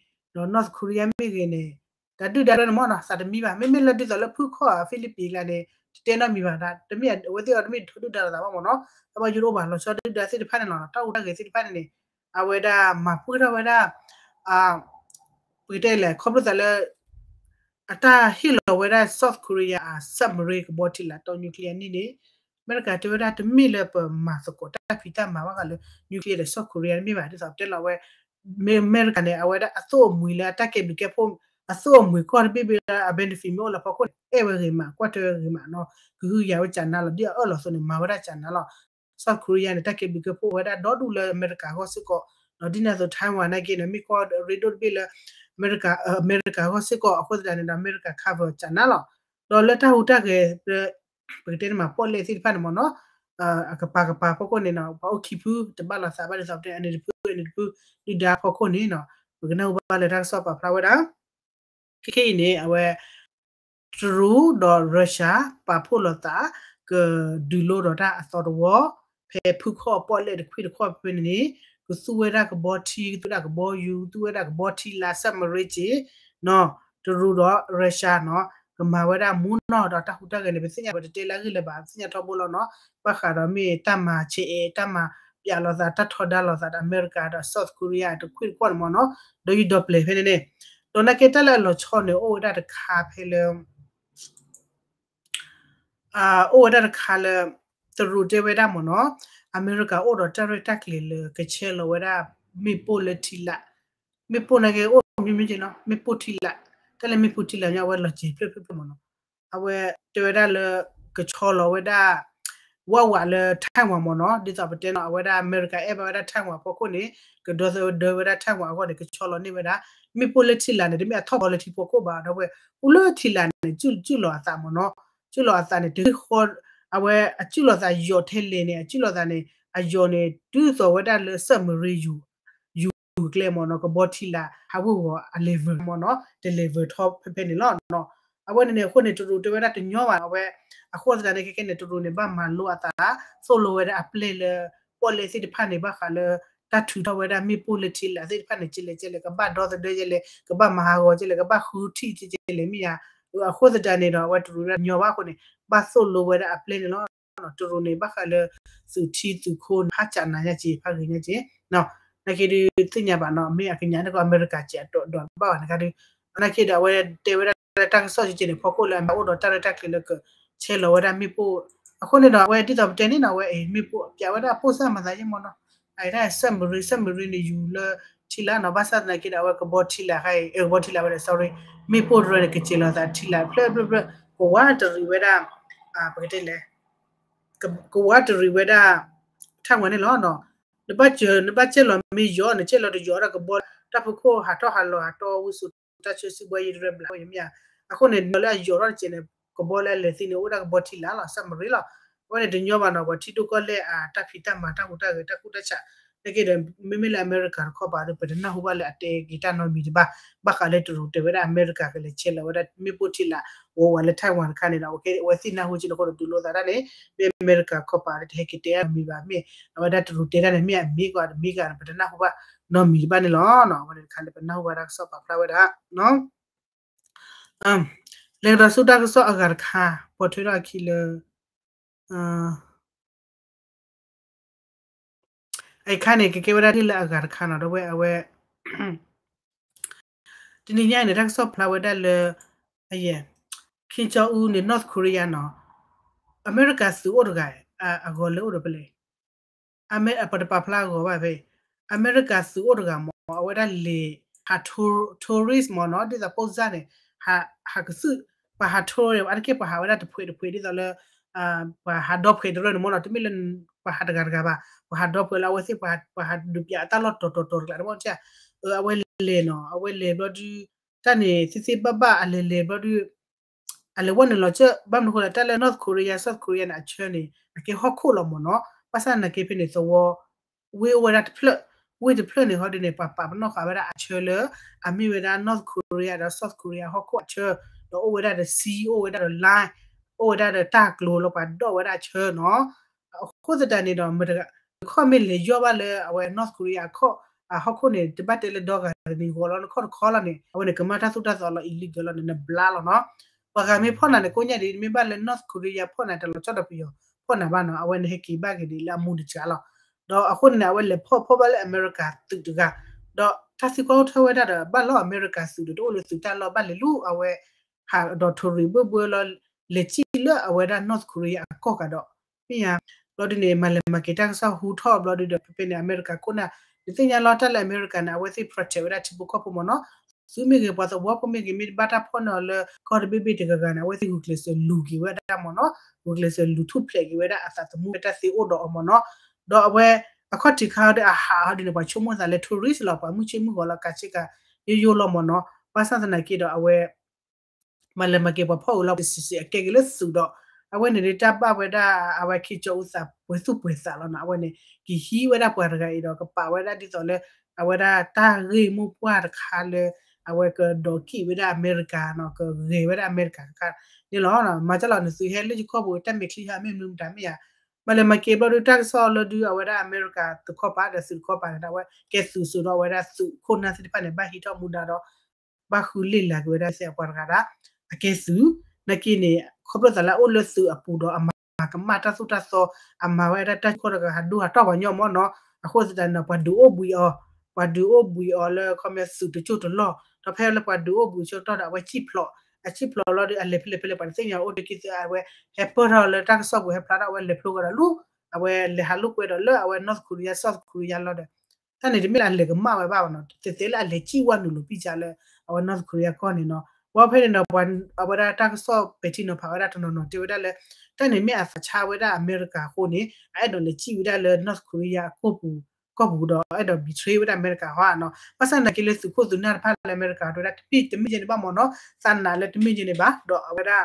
North Korea မ့ၢ်ဂ့ၤန့ၣ် တၢ်ဒုၣ်ဒါတရၢန့ၣ်မ့ၢ်နီၤ သးတမံဘၣ် မ့မ့ၢ်လၢဒ်သိးလၢဖုခီၣ် Philippines လၢန့ၣ် တတဲနီတမံၤဘၣ် တမ့ၢ်အဝဲသ့ၣ်အီၤတမ့ၢ်ထီဒုၣ်ဒါလိာ်သးဘၣ်မ့ၢ်နီၤ တၢ်ဘၣ်ယိၣ်တအိၣ်ဘၣ်လီၤဆီဒုၣ်ဒါသ့ၣ်တဖၣ်န့ၣ်လီၤ တၢ်ဟူးတၢ်ဂဲၤသ့ၣ်တဖၣ်န့ၣ်န့ၣ် အဝဲဒၣ်မၤပှဲၤထီၣ်ဝဲဒၣ် ပကတဲလဲၣ် ခီဖျိသးလၢ အတၢ်ဟ့ၣ်လီၤဝဲဒၣ် South Korea အ submarine ကဘီထံလာ်တီ nuclear န့ၣ်န့ၣ် အမဲရကၤတဲဝဲဒၣ်တမ့ၢ်လၢပမၤသကိးတၢ်ဖံးတၢ်မၤဘၣ်ဃးလၢ nuclear ဒီး South Korea တမ့ၢ်ဘၣ် ဒ်သိးပတဲလီၤဝဲ အမဲရကၤန့ၣ် အဝဲဒၣ်အသိၣ်အမှံၤလၢအတၢ်ကဲဘျုးကဲဖှိၣ် အသိၣ်အမှံၤကီၢ်တဘ့ၣ်ဘ့ၣ်လၢအ benefit မ့ၢ်အိၣ်လၢဖီခိၣ်န့ၣ် အဲၣ်ဝဲဂ့ၤမး ကွၢ်ထွဲဝဲဂ့ၤမးနီၤ ကဟုကယာ်ဝဲကၠးနါလီၤ ဒ်အအၢၣ်လီၤအသိးန့ၣ် မၤဝဲဒၣ်ကၠးနါလီၤ South Korea န့ၣ် တၢ်ကဲဘျုးကဲဖှိၣ်ဝဲဒၣ်ဒီဒူၣ်လၢအမဲရကၤအဂီၢ်စ့ၢ်ကီး ဒီးဒ်န့ၣ်အသိး Taiwan နာ်က့န့ၣ် မ့ၢ်ကီၢ်ရ့ဒိၣ်တဘ့ၣ်လၢ အမဲရကၤအဂီၢ်စ့ၢ်ကီး အဃိသတးန့ၣ်ဒီး အမဲရကၤ cover ကၠးနါလီၤ ဒီးလၢတၢ်ဟူးတၢ်ဂဲၤ ပကတဲန့ၣ်မး ပီၣ်လဲၣ်သ့ၣ်တဖၣ်န့ၣ်မ့ၢ်နီၤ အကပၤကပၤဖီခိၣ်န့ၣ်နီၤ ပှၤအိၣ်ခံဖုတဘၣ်လိာ်သးဘၣ်ဒ်သိးပတဲ အန့ၣ်တဖု အန့ၣ်တဖု ဒုၣ်ဒါဖီခိၣ်န့ၣ်နီၤ ပကနၢ်ဟူဘၣ်လၢတၢ်ကစီၣ်ပာ်ဖျါဝဲဒၣ် ခဲခဲအံၤန့ၣ် အဝဲ တရူးဒီး Russia ပာ်ဖှိၣ်လိာ်သး ကဒုးလိဒီးတၢ်အသီတဝီ ဖဲဖုခီၣ်ပီၣ်လဲၣ်တခွံၣ်တခီၣ်ဖဲန့ၣ်န့ၣ် ကသူဝဲဒၣ်ကဘီထံ ကသူဝဲဒၣ်ကဘီယူၤ ကသူဝဲဒၣ်ကဘီထံလာ် submarine နီၤ တရူးဒီး Russia နီၤ ကမၤဝဲဒၣ်မူနီၢ်ဒီးတၢ်ဟူးတၢ်ဂဲၤန့ၣ် ပသ့ၣ်ညါ ပတတဲလၢအဂ့ၢ်လၢၤဘၣ် ပသ့ၣ်ညါထီဘိလီၤနီၤ ဘၣ်ဃးဒီးမ့ၢ်တၢ်မၤဆဲးအဲး တၢ်မၤပျးလိာ်သး တၢ်ထီဒါလိာ်သးဒီးအမဲရကၤဒီး South Korea တခွံၣ်တခီၣ်န့ၣ်မ့ၢ်နီၤ ဒီးယူၤဒီပျဲၢ်ဖဲန့ၣ်န့ၣ် ဒီးနာ်က့တၢ်လၢအလီၤဆီန့ၣ် အိၣ်ဝဲဒၣ်တခါဖဲလၢ အိၣ်ဝဲဒၣ်တခါလၢ တရူးတဲဝဲဒၣ်မ့ၢ်နီၤ အမဲရကၤအိၣ်ဒီးတၢ်ရဲၣ်တၢ်ကျဲၤလၢကဆဲးလီၤဝဲဒၣ် မ့ၣ်ပိၢ်လၢထံလာ် မ့ၣ်ပိၢ်နာ်က့အိၣ်မ့ၢ်မ့ၢ်က့နီၤ မ့ၣ်ပိၢ်ထံလာ် တၢ်လၢမ့ၣ်ပိၢ်ထံလာ်ညီ အဝဲလီၤစဲၤဖျၢၣ်ဖျၢၣ်ဖျၢၣ်မ့ၢ်နီၤ အဝဲတဲဝဲဒၣ်လၢ ကဆီလီၤဝဲဒၣ် ဝးဝးလၢ Taiwan မ့ၢ်နီၤ ဒ်သိးပတဲနီၤ အဝဲဒၣ်အမဲရကၤအဲၣ်ဘၣ်ဝဲဒၣ် Taiwan အဖီခိၣ်န့ၣ် ကဒီသဒၢဝဲဒၣ် Taiwan အဂီၢ်န့ၣ် ကဆီလီၤန့ၢ်ဝဲဒၣ် မ့ၣ်ပိၢ်လၢထံလာ်န့ၣ် တမ့ၢ်အထီၣ်ဘီလၢထံဖီခိၣ်ဘၣ် ဒီးဝဲ အိၣ်လၢထံလာ်န့ၣ် စုၣ်လီၤအသးမ့ၢ်နီၤ စုၣ်လီၤအသးန့ၣ် တဂ့ၢ်ဃီ အဝဲအစုၣ်လီၤသးယိာ်ထဲလဲၣ်န့ၣ် အစုၣ်လီၤသးန့ၣ် အယိာ်န့ၣ် တုၤသိးဝဲဒၣ်လၢ submarine ယူၤ ယူၤကျဲမ့ၢ်နီၤ ကဘီထံလာ် ဟးဝ့ၤဝီၤအ level မ့ၢ်နီၤ တ level ထီဖဲဖဲန့ၣ်လီၤ. အဝဲန့ၣ်န့ၣ် အဃိန့ၣ် တရူးတဲဝဲဒၣ်တညီဘၣ် အဝဲ အဃိသတးန့ၣ် ခဲခဲန့ၣ် တရူးန့ၣ် ဘၣ်မၤလိအသး သိၣ်လိဝဲဒၣ်အပျဲၢ်လၢ ပီၣ်လဲၣ်သ့ၣ်တဖၣ်န့ၣ် ဘၣ်ဃးလၢ တၢ်ထုးထီၣ်ဝဲဒၣ်မ့ၣ်ပိၢ်လၢထံလာ်သ့ၣ်တဖၣ်န့ၣ် ကလဲၣ်ကလဲၣ် ကဘၣ်ဒီသဒၢကလဲၣ် ကဘၣ်မၤဟးဂီၤကလဲၣ် ကဘၣ်ဃုထံၣ်ကလဲၣ်မ့ၢ်ဧါ. အဃိသတးန့ၣ်ဒီး အဝဲတရူးဒၣ်ညီဘၣ်အဃိန့ၣ် ဘၣ်သိၣ်လိဝဲဒၣ်အပျဲၢ်န့ၣ်လီၤ. တရူးန့ၣ် ဘၣ်ဃးလၢ သုးထံသုးခိၣ်န့ၣ် ဖးကၠးနၤညါက့ၤ ဖးဂ့ၤညါက့ၤ နာ်က့ဒုးသ့ၣ်ညါဘၣ်နီၤ မ့ၢ်အကညးန့ၣ်ကီး အမဲရကၤစဲးအဒိးဘၣ်ဘၣ်န့ၣ်ခါဒုး နာ်က့ဒီး အဝဲတဲဝဲဒၣ်လၢတၢ်ကစီၣ်က့ၤန့ၣ် ဖီခိၣ်လၢအမ့ၢ်အိၣ်ဒီးတၢ်ရဲၣ်တၢ်ကျဲၤလၢကဆဲးလီၤဝဲဒၣ်မ့ၣ်ပိၢ် အဃိန့ၣ်ဒီး အဝဲဒ်သိးပတဲန့ၣ်နီၤ အဝဲအံၤ မ့ၣ်ပိၢ်ပျးဝဲဒၣ်ပိၢ်စၢ်မၤသးယဲၢ်မ့ၢ်နီၤ အအံၤတၢ် submarine submarine န့ၣ် ယူၤလၢထံလာ်နီၤ ဘၣ်ဆၣ်သနာ်က့ဒီး အဝဲကဘီထံလာ်ခါအံၤ ကဘီထံလာ်ဝဲဒၣ် sorry မ့ၣ်ပိၢ်တရၢန့ၣ် ကစဲးလီၤသးထံလာ်ဖျၢၣ်ဖျၢၣ်ဖျၢၣ် ကဝါတရံးဝဲဒၣ် ပကတဲလဲၣ် ကဝါတရံးဝဲဒၣ် Taiwan န့ၣ်လီၤနီၤ နဘၣ်စၢၤ နဘၣ်ကဲလီၤမ့ၢ်ယီၤ နကဲလီၤတယီၤဒီးကဘီ တၢ်ဖုခိၣ်ဟးထီၣ်ဟးလီၤဟးတီဝံစိာ်တၢ်ဆၢစုဘှဲယံၤတရၢဘျးဝဲမ့ၢ်ဧါ. အဃိန့ၣ် ဒီးလၢအယီၤထီၣ်တကဲးန့ၣ် ကဘီလၢအလဲၤသ့န့ၣ် အိၣ်ဝဲဒၣ်ကဘီထံလာ်လီၤ submarine လီၤ. အဝဲန့ၣ်တညီဘၣ်နီၤ ပှၤထံဒိၣ်ကီၢ်လဲၢ်အတၢ်ဖံးတၢ်မၤတၢ်ဟူးတၢ်ဂဲၤတၢ်ကူၣ်တၢ်ဆး နာ်က့ဒီး မ့မ့ၢ်လၢအမဲရကၤတခီပၤဒီး ပတနၢ်ဟူဘၣ်လၢအတဲက့ၤတၢ်နီတမံၤတဘၣ် ဘၣ်ဃးလၢတရူးတဲဝဲဒၣ်အမဲရကၤကလဲၤဆဲးလီၤဝဲဒၣ်မ့ၣ်ပိၢ်ထံလာ် ဝဲဝဲလၢ Taiwan တခါန့ၣ်ဒီး အဝဲသ့ၣ်နၢ်ဟူက့ၤလၢအဃိဒီး ဒုးလိာ်သးတၢ်န့ၣ် မ့ၢ်အမဲရကၤခီပၤဒီး တဟဲက့ၤတဲတၢ်နီတမံၤဘၣ် မ့ၢ် အဝဲဒၣ်တရူးတဲတၢ်န့ၣ် မ့ၢ်အမ့ၢ်ကီးတမ့ၢ်ကီး ပတနၢ်ဟူဘၣ်နီတမံၤတဘၣ်န့ၣ်လီၤ. အဝဲန့ၣ်တခါလၢပနၢ်ဟူဘၣ်တၢ်ကစီၣ်ပာ်ဖျါဝဲဒၣ် လဲၤကဒီးဆူတၢ်ကစီၣ်အဂၤတခါ ပိာ်ထွဲထီၣ်အခံလၢ အခါန့ၣ် ကကဲဝဲဒၣ်ဒ်လၢအဂၤတခါနီၤ ဒီးဝဲအဝဲ တနံၤညါအံၤန့ၣ် တၢ်ကစီၣ်ဖျါဝဲဒၣ်လၢ အယဲၢ် Kim Jong Un န့ၣ် North Korea နီၤ အမဲရကၤသုးအိၣ်တဂၤ အဂီၤလၢအိၣ်ဒီးဖဲလဲၣ် ပတပာ်ဖျါအဂီၤဘၣ်ဖဲ အမဲရကၤသုးအိၣ်တဂၤမ့ၢ် အဝဲဒၣ်လဲၤ ဟး tourist မ့ၢ်နီၤ ဒ်သိး ပိၢ်စၢ်န့ၣ် ဟးကသုး ပှၤဟး tourist အါတက့ၢ်ပှၤဟးဝဲဒၣ်တဖှဲးတဖှဲး ဒ်သိးလၢ ပှၤဟးဒီဖှဲးတရၢန့ၣ်မ့ၢ်နီၤ တမ့ၢ်လၢ ပှၤဟးတဂၤတဂၤဘၣ် ပှၤဟးဒီဖှဲးလၢအဝဲသ့ၣ် ပှၤဟးဒုးပၠးအတၢ်လီၢ်တီၤတီၤတီၤတကျးတမ့ၢ် အဝဲလဲၤနီၤ အဝဲလဲၤဘျီဒုး တၢ်န့ၣ်သ့သ့ဘၣ်ဘၣ် အလဲၤလဲၤဘျီဒုး အလဲၤဝဲနုာ်လီၤစၢၤ ဘၣ်မနုၤဃိလဲၣ် တၢ်လၢ North Korea South Korea န့ၣ် အဆၢန့ၣ် အကဲဟီၣ်ခိၣ်လီၤမ့ၢ်နီၤ ဘၣ်ဆၣ်နာ်က့ဖဲန့ၣ် သဝီ ဝ့ၢ်အိၣ်ဝဲဒၣ်တဖျၢၣ် ဝ့ၢ်တဖျၢၣ်န့ၣ် ဟီဒ်န့ၣ် ပှၤပာ်ပနီၣ်ဃာ်ဝဲဒၣ်အဆၢလၢ အမ့ၢ်ဝဲဒၣ် North Korea ဒီး South Korea ဟီၣ်ခိၣ်အဆၢ ဒီးအိၣ်ဝဲဒၣ်ဒီး sea အိၣ်ဝဲဒၣ်ဒီး land အိၣ်ဝဲဒၣ်ဒီးတၢ်ကျိၤလၢပှၤဒိးဝဲဒၣ်အဆၢနီၤ အဃိသတးန့ၣ်ဒီး မတဂၤ ခီၣ်မ့ၢ်လဲၤယီၣ်ဘၣ်လၢအဝဲ North Korea အခီၣ် အဟီၣ်ခိၣ်န့ၣ် တဘၣ်တဲလၢဒီဂၤတနံၤဂီၤလီၤ နခီၣ်တခီလီၤန့ၣ် အဝဲန့ၣ် ကမၣ်တၢ်သိၣ်တၢ်သီလီၤ illegal လီၤန့ၣ် နဘျါလီၤနီၤ ပှၤဂၤမ့ၢ်ဖီၣ်နၤန့ၣ် ကိးညါဒ် မ့ၢ်ဘၣ်လၢ North Korea ဖီၣ်နၤတလီၤဆီဒီးပယီၤ ဖီၣ်နၤဘၣ်နီၤ အဝဲန့ၣ်ဟဲက့ၤဘၣ်က့ၤဒ်လၢအမူတစှၤလီၤ ဒီးအဃိန့ၣ် အဝဲလဲၤဖီၣ်ဖီၣ်ဘၣ်လၢအမဲရကၤသုးတဂၤ ဒီးတၢ်သံကွၢ်အိၣ်ထီၣ်ဝဲဒၣ်ဒီး ဘၣ်လီၤအမဲရကၤသုးဒီး တအိၣ်လၢသုးတၢ်လီၢ်ဘၣ်လဲၤလူၤ အဝဲ ဟးဒီးထိၣ်ရံၣ်ဘၢဘၢလီၤ လဲၤစံၣ်လၢအဝဲဒၣ် North Korea အကီၢ်ကးဒီး မ့ၢ်ဧါ ဘျီဒ်န့ၣ် မၤလဲၤမၤက့ၤတၢ်ကစီၣ်ဟူထီၣ်ဘျီဒုဒီး ဖဲဖဲန့ၣ် အမဲရကၤခိၣ်နၢ် နသ့ၣ်ညါလီၤတၢ်လၢအမဲရကၤန့ၣ် အဝဲသ့ၣ် protect ဝဲဒၣ်ထံဖိကီၢ်ဖိမ့ၢ်နီၤ သုးမ့ၢ်ဂ့ၤ ပှၤသဝီဖိမ့ၢ်ဂ့ၤ မ့ၢ်တဘၣ်တၢ်ဖီၣ်န့ၢ်အီၤလၢ ကီၢ်တဘ့ၣ်ဘ့ၣ်တဂၤဂၤန့ၣ် အဝဲသ့ၣ်ဂုာ်ကျဲးစၢးလူၤက့ၤဝဲဒၣ်မ့ၢ်နီၤ ဂုာ်ကျဲးစၢးလူၤထူၣ်ဖျဲးက့ၤဝဲဒၣ်အသးသမူဝဲတၢ်သ့အိၣ်ဒီးအီၤမ့ၢ်နီၤ ဒီးအဝဲ အခီၣ်ထံးခါဒီးအဟးဟီဒ်န့ၣ် ပှၤဆိကမိၣ်သးလၢ tourist လီၤ ပှၤမုၢ်ဆ့ၣ်မုၢ်ဂီၤလီၤ ကးဆ့ကၤ ယိယိလီၤမ့ၢ်နီၤ ဘၣ်ဆၣ်သနာ်က့ဒီးအဝဲ မၤလဲၤမၤက့ၤပှၤဖီၣ်အုးလီၤ တစံးစံးအကဲက့ၤလၢသုးဒီး အဝဲန့ၣ်ဒ်တၢ်ဘၣ်ဝဲဒၣ် အဝဲ Kim Jong Un သးပှဲၤသူၣ်ပှဲၤသးလီၤနီၤ အဝဲန့ၣ် ကဟံးဝဲဒၣ်ပှၤတဂၤအံၤဒီး ကပာ်ဝဲဒၣ်ဒ်သိးလၢ အဝဲဒၣ်တၢ်ဂ့ၢ်မိၢ်ပှၢ်တခါလၢ အဝဲကဒိးကံၣ်ဝဲဒၣ်အမဲရကၤနီၤ ကဂဲၤဝဲဒၣ်အမဲရကၤတခါန့ၣ်လီၤ. မၤတၢ်လီၤနသုးဟဲလၢယခီၣ်ပူၤ တၢ်မဲာ်ချံဟးမ့ၢ်မနုၤမတၤမ့ၢ်ဧါ မၤလဲၤမၤက့ၤဘျီဒုး တၢ်ကစီၣ်လီၤဒုးအဝဲဒၣ်အမဲရကၤသုးခီၣ်ပၤဒီးသုးတခီပၤန့ၣ် အဝဲကဲသုးစိၤဒီးအဝဲဒၣ်သုးခိၣ်နၢ်သ့ၣ်တဖၣ်န့ၣ် ဘၣ်ဟံးထီၣ်မူဒါဒီး ဘၣ်ဃုလ့ၣ်လၤက့ၤဝဲဒၣ်သ့ၣ်အပှၤတဂၤဒၣ် အကဲသုး နာ်က့န့ၣ် ခီဖျိသးလၢအအိၣ်လၢသုးအပူၤဒီးအမၤကမၣ်တၢ်သိၣ်တၢ်သီ အမၤဝဲဒၣ်တၢ်ခီတဂၤ ဟးဒိဟးတီၢ်ပှၤညီမ့ၢ်နီၤ အဃိသတးန့ၣ် ပှၤဒုးအိၣ်ဘှံးအီၤ ပှၤဒုးအိၣ်ဘှံးအီၤလၢခီပညီသုးတစိၢ်တလီၢ် ဒီးဖဲလၢပှၤဒုးအိၣ်ဘှံးဆၢကတီၢ်ဒီး အဝဲစံၣ်ဖျိး အစံၣ်ဖျိးလီၤဒီး အလဲၤဖဲလဲၣ်ဖဲလဲၣ် ပှၤတသ့ၣ်ညါအိၣ်တက့ၢ်သ့ အဝဲဟဲပၢၢ်ထီၣ်လၢတၢ်ကစီၣ်ပူၤ ဟဲဖျါထီၣ် အဝဲလဲၤဖျိကဒီးလူၤ အဝဲလဲၤဟးလိာ်ကွဲဒီးလၢအဝဲ North Korea South Korea လီၤဒီး တၢ်န့ၣ်တမ့ၢ်လၢအလဲၤကမၣ်ဝဲဘၣ်ဘၣ်နီၤ သ့သ့လၢအလဲၤစံၣ်ဝဲနုာ်လိၤပံၢ်စၢ်လၢ အဝဲ North Korea ကီၢ်န့ၣ်နီၤ ဝဲဖဲန့ၣ်ဒီး အဝဲဒၣ်တၢ်ကစီၣ်ပဲာ်ထံနီၤဖးဝဲဒၣ်တနီၤနီၤ တဲဝဲဒၣ်လၢ တၢ်န့ၣ်မ့ၢ်အသးဆါဝဲဒၣ်အမဲရကၤအဃိန့ၣ် အအဲၣ်ဒိးလဲၤစံၣ်ဝဲဒၣ်လၢ North Korea အကီၢ်ပူၤ ကီၢ်ပူၤဒီး အဲၣ်ဒိး betray ဝဲဒၣ်အမဲရကၤဟီဧါနီၤ ဘၣ်ဆၣ်သနာ်က့လၢသုးခိၣ်သုးနၢ်တဖၣ်လၢအမဲရကၤ တဲဝဲဒၣ်တမ့ၢ်တမ့ၢ်ယဲန့ၣ်ဘၣ်မ့ၢ်နီၤ သးနာ်လၢတမ့ၢ်ယဲန့ၣ်ဘၣ် ဒီးအဝဲဒၣ်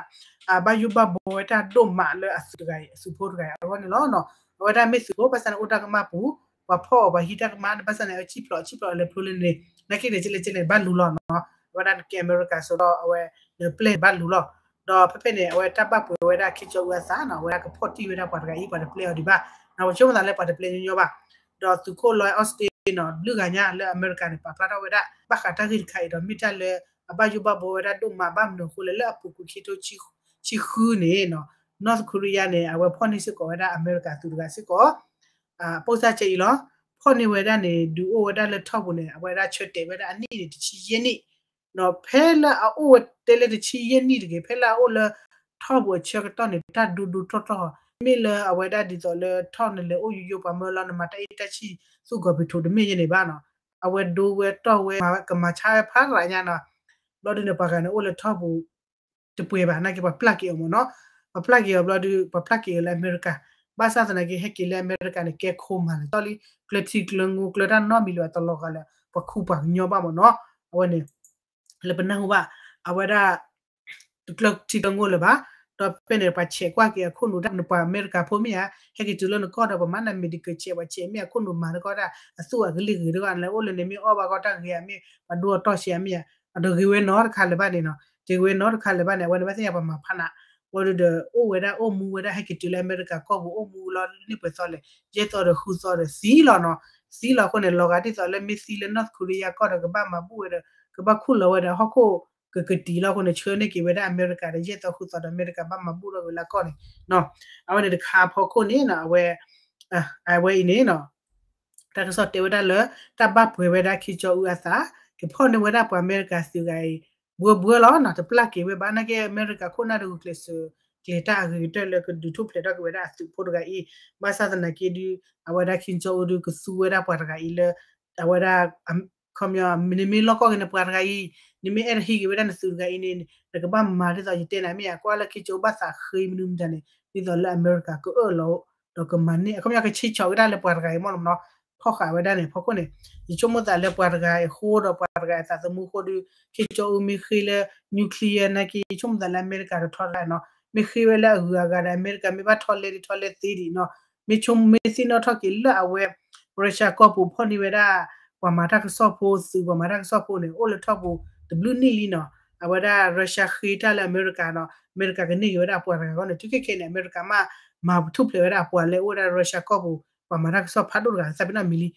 အဘၣ်ယိၣ်ဘၣ်ဘှီဝဲတၢ်ဒိၣ်မးလၢအသုးတဂၤအံၤ အသုးဖိတဂၤအံၤအဂီၢ်န့ၣ်လီၤ. အဝဲဒၣ်မ့ၢ်သုးဖိ ဘၣ်ဆၣ်န့ၣ်အိၣ်တၢ်ကမၣ်ပူၤ ပှၤဖီၣ်အီၤ ပှၤဟံးတၢ်ကမၣ် ဘၣ်ဆၣ်န့ၣ် အဝဲစံၣ်ဖျိး အစံၣ်ဖျိးလဲၤဖျိလၢန့ၣ် နာ်က့န့ၣ် ကလဲၤကလဲၤဘၣ်လူၤလီၤနီၤ အဝဲဒၣ်နကဲအမဲရကၤစိၤဒီး အဝဲနပျဲၢ်ဘၣ်လူၤလီၤ ဒီးဖဲဖဲန့ၣ် အဝဲတၢ်ဘၣ်ပှဲၤဝဲဒၣ် Kim Jong Un အသးနီၤ အဝဲဒၣ်ကဖီၣ်တံၢ်ဝဲဒၣ်ပှၤတဂၤအံၤ ပှၤတပျဲအီၤဒံးဘၣ် နီၤ ပဆိကမိၣ်သးလၢပှၤတပျဲညီညီဘၣ် ဒီးသုးခိၣ် Lloyd Austin နီၤ ဘျုးဂၤညါလၢအမဲရကၤန့ၣ် ပာ်ဖျါထီၣ်ဝဲဒၣ် ဘၣ်ဃးတၢ်ဂ့ၢ်တခါအံၤဒီး မ့ၢ်တၢ်လၢအဘၣ်ယိၣ်ဘၣ်ဘှီဝဲဒၣ်ဒိၣ်မး ဘၣ်မနုၤအဃိလဲၣ် လၢအပူၤကွံာ်ခံထိခံဆံဃုန့ၣ်နီၤ North Korea န့ၣ် အဝဲဖီၣ်န့ၢ်စ့ၢ်ကီးဝဲဒၣ်အမဲရကၤသုးတဂၤစ့ၢ်ကီး ပိၢ်စၢ်စဲအံၤလီၤ ဖီၣ်န့ၢ်ဝဲဒၣ်န့ၣ် ဒုးအိၣ်ဝဲဒၣ်လၢထီၣ်ပူၤန့ၣ် အဝဲဒၣ်ဆၢတဲာ်ဝဲဒၣ်အနံၣ်န့ၣ် တဆံယဲၢ်နံၣ် ဒီးဖဲလၢအအိၣ်ဝဲတဲလၢတဆံယဲၢ်နံၣ်တဂ့ၤ ဖဲလၢအအိၣ်လၢထီၣ်ပူၤအဆၢကတီၢ်န့ၣ် တၢ်ဒိဒိထီၣ်ထီၣ် မ့ၢ်လၢအဝဲဒၣ်ဒ်သိးလၢထီၣ်န့ၣ်လဲၤအိၣ်ယိယိပှၤမၢလီၤနမၤတၢ်အ့ၣ်တၢ်ဆံၣ်သူၣ်ဂီၤပံၤထိးတမ့ၢ်ယဲန့ၣ်ဘၣ်နီၤ အဝဲဒိဝဲတီၢ်ဝဲ ကမၤဆါဝဲဖးရၤညါနီၤ ဘျီဒုန့ၣ် ပှၤဂၤန့ၣ်အိၣ်လၢထီၣ်ပူၤ တပှဲၤဘၣ် နာ်က့ပှၤပျၢ်က့ၤအီၤမ့ၢ်နီၤ ပှၤပျၢ်က့ၤအီၤဘျီဒု ပှၤပျၢ်က့ၤအီၤလၢအမဲရကၤ ဘၣ်ဆၣ်သနာ်က့ ဟဲက့ၤလၢအမဲရကၤန့ၣ် ကဲခိၣ်မးလၢာ်ကၠီလံ, ကျၢထံကျၢနိကျၢတၢ်နီတမံၤလၢၤဘၣ် တလီၤဂာ်လၢ ပှၤခူပှၤကညီဘၣ်မ့ၢ်နီၤ. အဝဲန့ၣ် လၢပနၢ်ဟူဘၣ် အဝဲဒၣ် တကျၢထံကျၢနိလၢၤဘၣ်. ဒီးဖဲန့ၣ် ပှၤဆဲးကွၢ်က့ၤအခိၣ်နူာ်တၢ် နပှၤအမဲရကၤဖိမ့ၢ်ဧါ, ဟဲက့ၤတုၤလၢနကီၢ်ဒီး ပမၤနၤ medical check ပှၤဆဲးမ့ၢ်အခိၣ်နူာ်မၤတကီၢ်တၢ် အသူၣ်အကလုၢ်ဂ့ၤတဂီၢ် နလဲၤအိၣ်လၢန့ၣ်မ့ၢ်အီၣ်ဘၣ်ကီၢ်တၢ်ဂ့ၤဧါ မ့ၢ်ပှၤဒိၣ်အတီၢ်ဆံးဧါမ့ၢ်ဧါ, အတဂ့ၤဝဲနီတခါလၢၤဘၣ်န့ၣ်နီၤ, တဂ့ၤဝဲနီတခါလၢၤဘၣ်န့ၣ် အဝဲန့ၣ်ဘၣ်သ့ၣ်ညါပှၤမၤဖးနး ဝဲဒၣ်ဒီး အိၣ်ဝဲဒၣ်အိၣ်မူဝဲဒၣ် ဟဲက့ၤတုၤလၢအမဲရကၤကီၢ်ပူၤ အိၣ်မူလီၤန့ၢ်ပှဲၤသီလဲၣ် ယဲၢ်သီဒီးဃုသီဒီးသံလီၤနီၤ, သံလီၤအဃိန့ၣ် လီၤဂာ်ဒ်သိးလၢမ့ၢ်သံလၢ North Korea ကီၢ်ဒီးကဘၣ်မၤဘူၣ်ဝဲဒီး ကဘၣ်ခူၣ်လီၤဝဲဒီး ဟီၣ်ခိၣ်ကကတံာ်လီၤအဃိန့ၣ် ဆှၢန့ၢ်က့ၤဝဲဒၣ်အမဲရကၤဒီး ယဲၢ်သီဃုသီဒီး အမဲရကၤဘၣ်မၤဘူၣ်ထီၣ်ဝဲလၢကီၢ်န့ၣ်နီၤ. အဝဲန့ၣ်တခါအဖီခိၣ်န့ၣ်နီၤ အဝဲ အဝဲအံၤန့ၣ်နီၤ တၢ်ကစီၣ်တဲဝဲဒၣ်လၢ တၢ်ဘၣ်ပှဲၤဝဲဒၣ် Kim Jong Un အသး ကဖီၣ်န့ၢ်ဝဲဒၣ်ပှၤအမဲရကၤသုးဂၤအံၤ ဘှၢဘှၢလီၤနီၤ, တပျၢ်က့ၤဝဲဘၣ် နာ်က့အမဲရကၤခိၣ်နၢ်တဂုာ်ကျဲးစၢး ကျဲၤတၢ်အဂ့ၤကတၢၢ်လၢကဒုးထူၣ်ဖျဲးထီၣ်က့ၤဝဲဒၣ်အသုးဖိတဂၤအံၤ, ဘၣ်ဆၣ်သနာ်က့ဒုး အဝဲဒၣ် Kim Jong Un ဒုးကသူဝဲဒၣ်ပှၤတဂၤအံၤလၢ အဝဲဒၣ် ခီပညီ နမ့ၢ်လီၢ်ကီၢ်က့ၤနပှၤတဂၤအံၤ နမ့ၢ်အဲၣ်ဒိးဟံးက့ၤဝဲဒၣ်နသုးတဂၤအံၤန့ၣ် နကဘၣ်မၤဒ်သိးယတဲနၤမ့ၢ်ဧါ, ကွၢ်လၢ Kim Jong Un ဘၣ်သးဃ့မနုၤမတၤန့ၣ် ဒ်သိးလၢအမဲရကၤကအၢၣ်လီၤ ဒီးကမၤန့ၢ် အခီပညီကဆံးဆီးကဒါလၢပှၤတဂၤအံၤမ့ၢ်နီၤ, ထီၣ်ဃာ်ဝဲဒၣ်န့ၣ် ဖီခိၣ်န့ၣ် ယဆိကမိၣ်သးလၢပှၤတဂၤအဃိဒီးပှၤတဂၤအသးသမူအဃိဒီး Kim Jong Un မ့ၢ်ဃ့လၢ nuclear နာ်က့ ယဆိကမိၣ်သးလၢအမဲရကၤတထီဒါနီၤ, မ့ၢ်ဃ့ဝဲလၢအဂုၤအဂၤဒီး အမဲရကၤမ့ၢ်ဘၣ်ထီၣ်လဲဒ်ထီၣ်လဲသ့ဒံးနီၤ, မ့ၢ်ဆိကမိၣ်မ့ၢ်သ့ၣ်နီၣ်ထီၣ်က့ၤလၢအဝဲ Russia ကီၢ်ပူၤဖီၣ်န့ၢ်ဝဲဒၣ် ပှၤမၤတၢ်ကစီၣ်ဖိ သုးပှၤမၤတၢ်ကစီၣ်ဖိန့ၣ် အိၣ်လၢထီၣ်ပူၤတဘျုးနံၣ်လံနီၤ, အဝဲဒၣ် Russia ဃ့တၢ်လၢအမဲရကၤနီၤ, အမဲရကၤကန့ၢ်က့ၤဝဲဒၣ်အပှၤတဂၤအဂီၢ်န့ၣ် တုၤခဲခဲအံၤန့ၣ် အမဲရကၤမ့ၢ်မၤထူၣ်ဖျဲးဝဲဒၣ်အပှၤလၢအိၣ်ဝဲဒၣ် Russia ကီၢ်ပူၤ ပှၤမၤတၢ်ကစီၣ်ဖးဒိၣ်တဂၤ သးပ့ၤနီၣ်မံၤလံ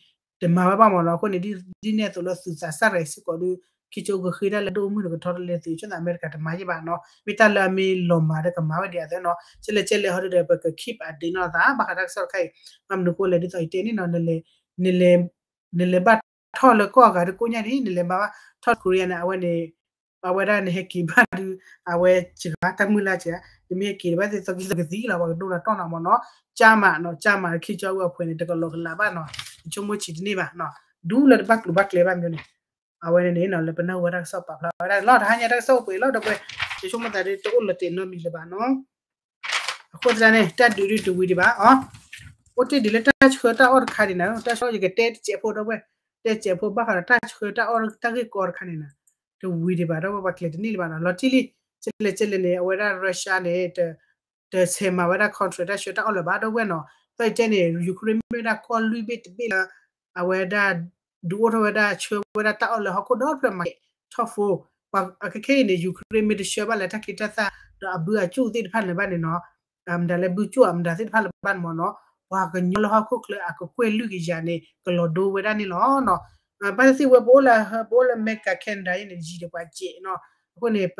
တမၤဝဲဘၣ်မ့ၢ်နီၤ, အဃိန့ၣ် ဒ်န့ၣ်အသိးလၢသုးသးစၢ်ရၤစ့ၢ်ကီးဒီး Kim Jong Un ကဃ့တၢ်လၢဒိၣ်မုၢ်န့ၣ် ကထီတလဲသုး ဆိကမိၣ်သးအမဲရကၤတမၤယံၣ်ဘၣ်နီၤ, မ့ၢ်တၢ်လၢအမ့ၢ်လီၤမၤဒီးကမၤဝဲဒ်အသိးနီၤ, ကဲလဲၣ်ကဲလဲၣ်ဟီဒုဒီး ပက keep update နီၤသး ဘၣ်ဃးတၢ်ကစီၣ်တခါအံၤ, ဘၣ်မနုၤအဃိလဲၣ် ဒ်သိးယတဲန့ၣ်နီၤ, နလဲၤ နလဲၤဘၣ်ထီၣ်လၢကီၢ်အဂၤဒုကိးညါဒ် နလဲၤမၤဘၣ်ထီၣ် Korea န့ၣ် အဝဲန့ၣ် အဝဲဒၣ်နဟဲက့ၤဘၣ်ဒုး အဝဲစှၤတၢ်မုၢ်လၢ်စှၤ, နမ့ၢ်ဟဲက့ၤတဘၣ်သ့ၣ်သီကံသီကသံလီၤ ပှၤကဒိၣ်နၤတီၢ်နၤမ့ၢ်နီၤ, ကၠၢ်မးနီၤ ကၠၢ်မး Kim Jong Un အဖှဲးန့ၣ် တကလီကလးဘၣ်နီၤ, ယဆိကမိၣ်ဆံးတန့ၢ်ဘၣ်နီၤ, ဒူလၢတဘၣ်ကျိၤဘၣ်ကျဲဘၣ်မ့ၢ်န့ၣ်, အဝဲန့ၣ်န့ၣ်နီၤ လၢပနၢ်ဟူဝဲတၢ်ကစီၣ်ပာ်ဖျါဝဲဒၣ်လီၤ တဟါညါတၢ်ကစီၣ်အိၣ်ပှဲၤလီၤ ဒီပုၢ်ဝဲၢ်, ယဆိကမိၣ်သးဒ်တအိၣ်လၢတဲာ်နီတမံၤလၢၤဘၣ်နီၤ အဃိသတးန့ၣ် တၢ်ဒုးဒုးတဝံၤဒံးဘၣ်အီၤ, အိၣ်တ့ၢ်ဒံးလၢတၢ်ဆှၢတၢ်အီၣ်တခါန့ၣ်နၤ, တၢ်ဆှၢယကတဲတစဲးဖိဒီပုၢ်ဝဲၢ်, တဲတစဲးဖိဘၣ်ဃးဒီးတၢ်ဆှၢတၢ်အီၣ်တၢ်ဂ့ၢ်ကီတခါန့ၣ်နၤ, တဝံၤဒံးဘၣ်ဒီပုၢ်ဝဲၢ် ပှၤကျဲၤတန့ၢ်လၢၤဘၣ်နီၤ, လီၤတံၢ်လံ, ကဲလဲၣ်ကဲလဲၣ်န့ၣ် အဝဲဒၣ် Russia န့ၣ် တဆဲးမၤဝဲဒၣ် contract တၢ်ဆှၢတၢ်အီၣ်လၢၤဘၣ် ဒီပုၢ်ဝဲၢ်နီၤ, ဒီးယတဲန့ၣ် Ukraine မ့ၢ်ဝဲဒၣ်ကီၢ်လွံၢ်ဘ့ၣ်တဘ့ၣ်လၢ အဝဲဒၣ် ဒုးအိၣ်ထီၣ်ဝဲဒၣ်ဆှၢဝဲဒၣ်တၢ်အီၣ်လၢဟီၣ်ခိၣ်ဒီဖျၢၣ် market ထီၣ်ဖိ, ပှၤအခဲခဲအံၤန့ၣ် Ukraine မ့ၢ်တဆှၢဘၣ်လၢတၢ်ချံတၢ်သၣ် ဒီးအဘုအကၠူၣ်သ့ၣ်တဖၣ်န့ၣ်ဘၣ်န့ၣ်နီၤ, မတၤလၢဘုကၠူၣ်အမတၤသ့ၣ်တဖၣ်လၢၤဘၣ်န့ၣ်မ့ၢ်နီၤ, ပှၤကညီလၢဟီၣ်ခိၣ်ချၢအကကွဲၢ်လွံၢ်ကယၤန့ၣ် ကလီၤဒိဝဲဒၣ်န့ၣ်လီၤနီၤ, ဘၣ်သ့ၣ်သ့ၣ်ဝဲပအိၣ်လၢ ပအိၣ်လၢ America Canada အံၤန့ၣ် ယံၤဒီးပှၤစဲးနီၤ, အဃိန့ၣ် ပ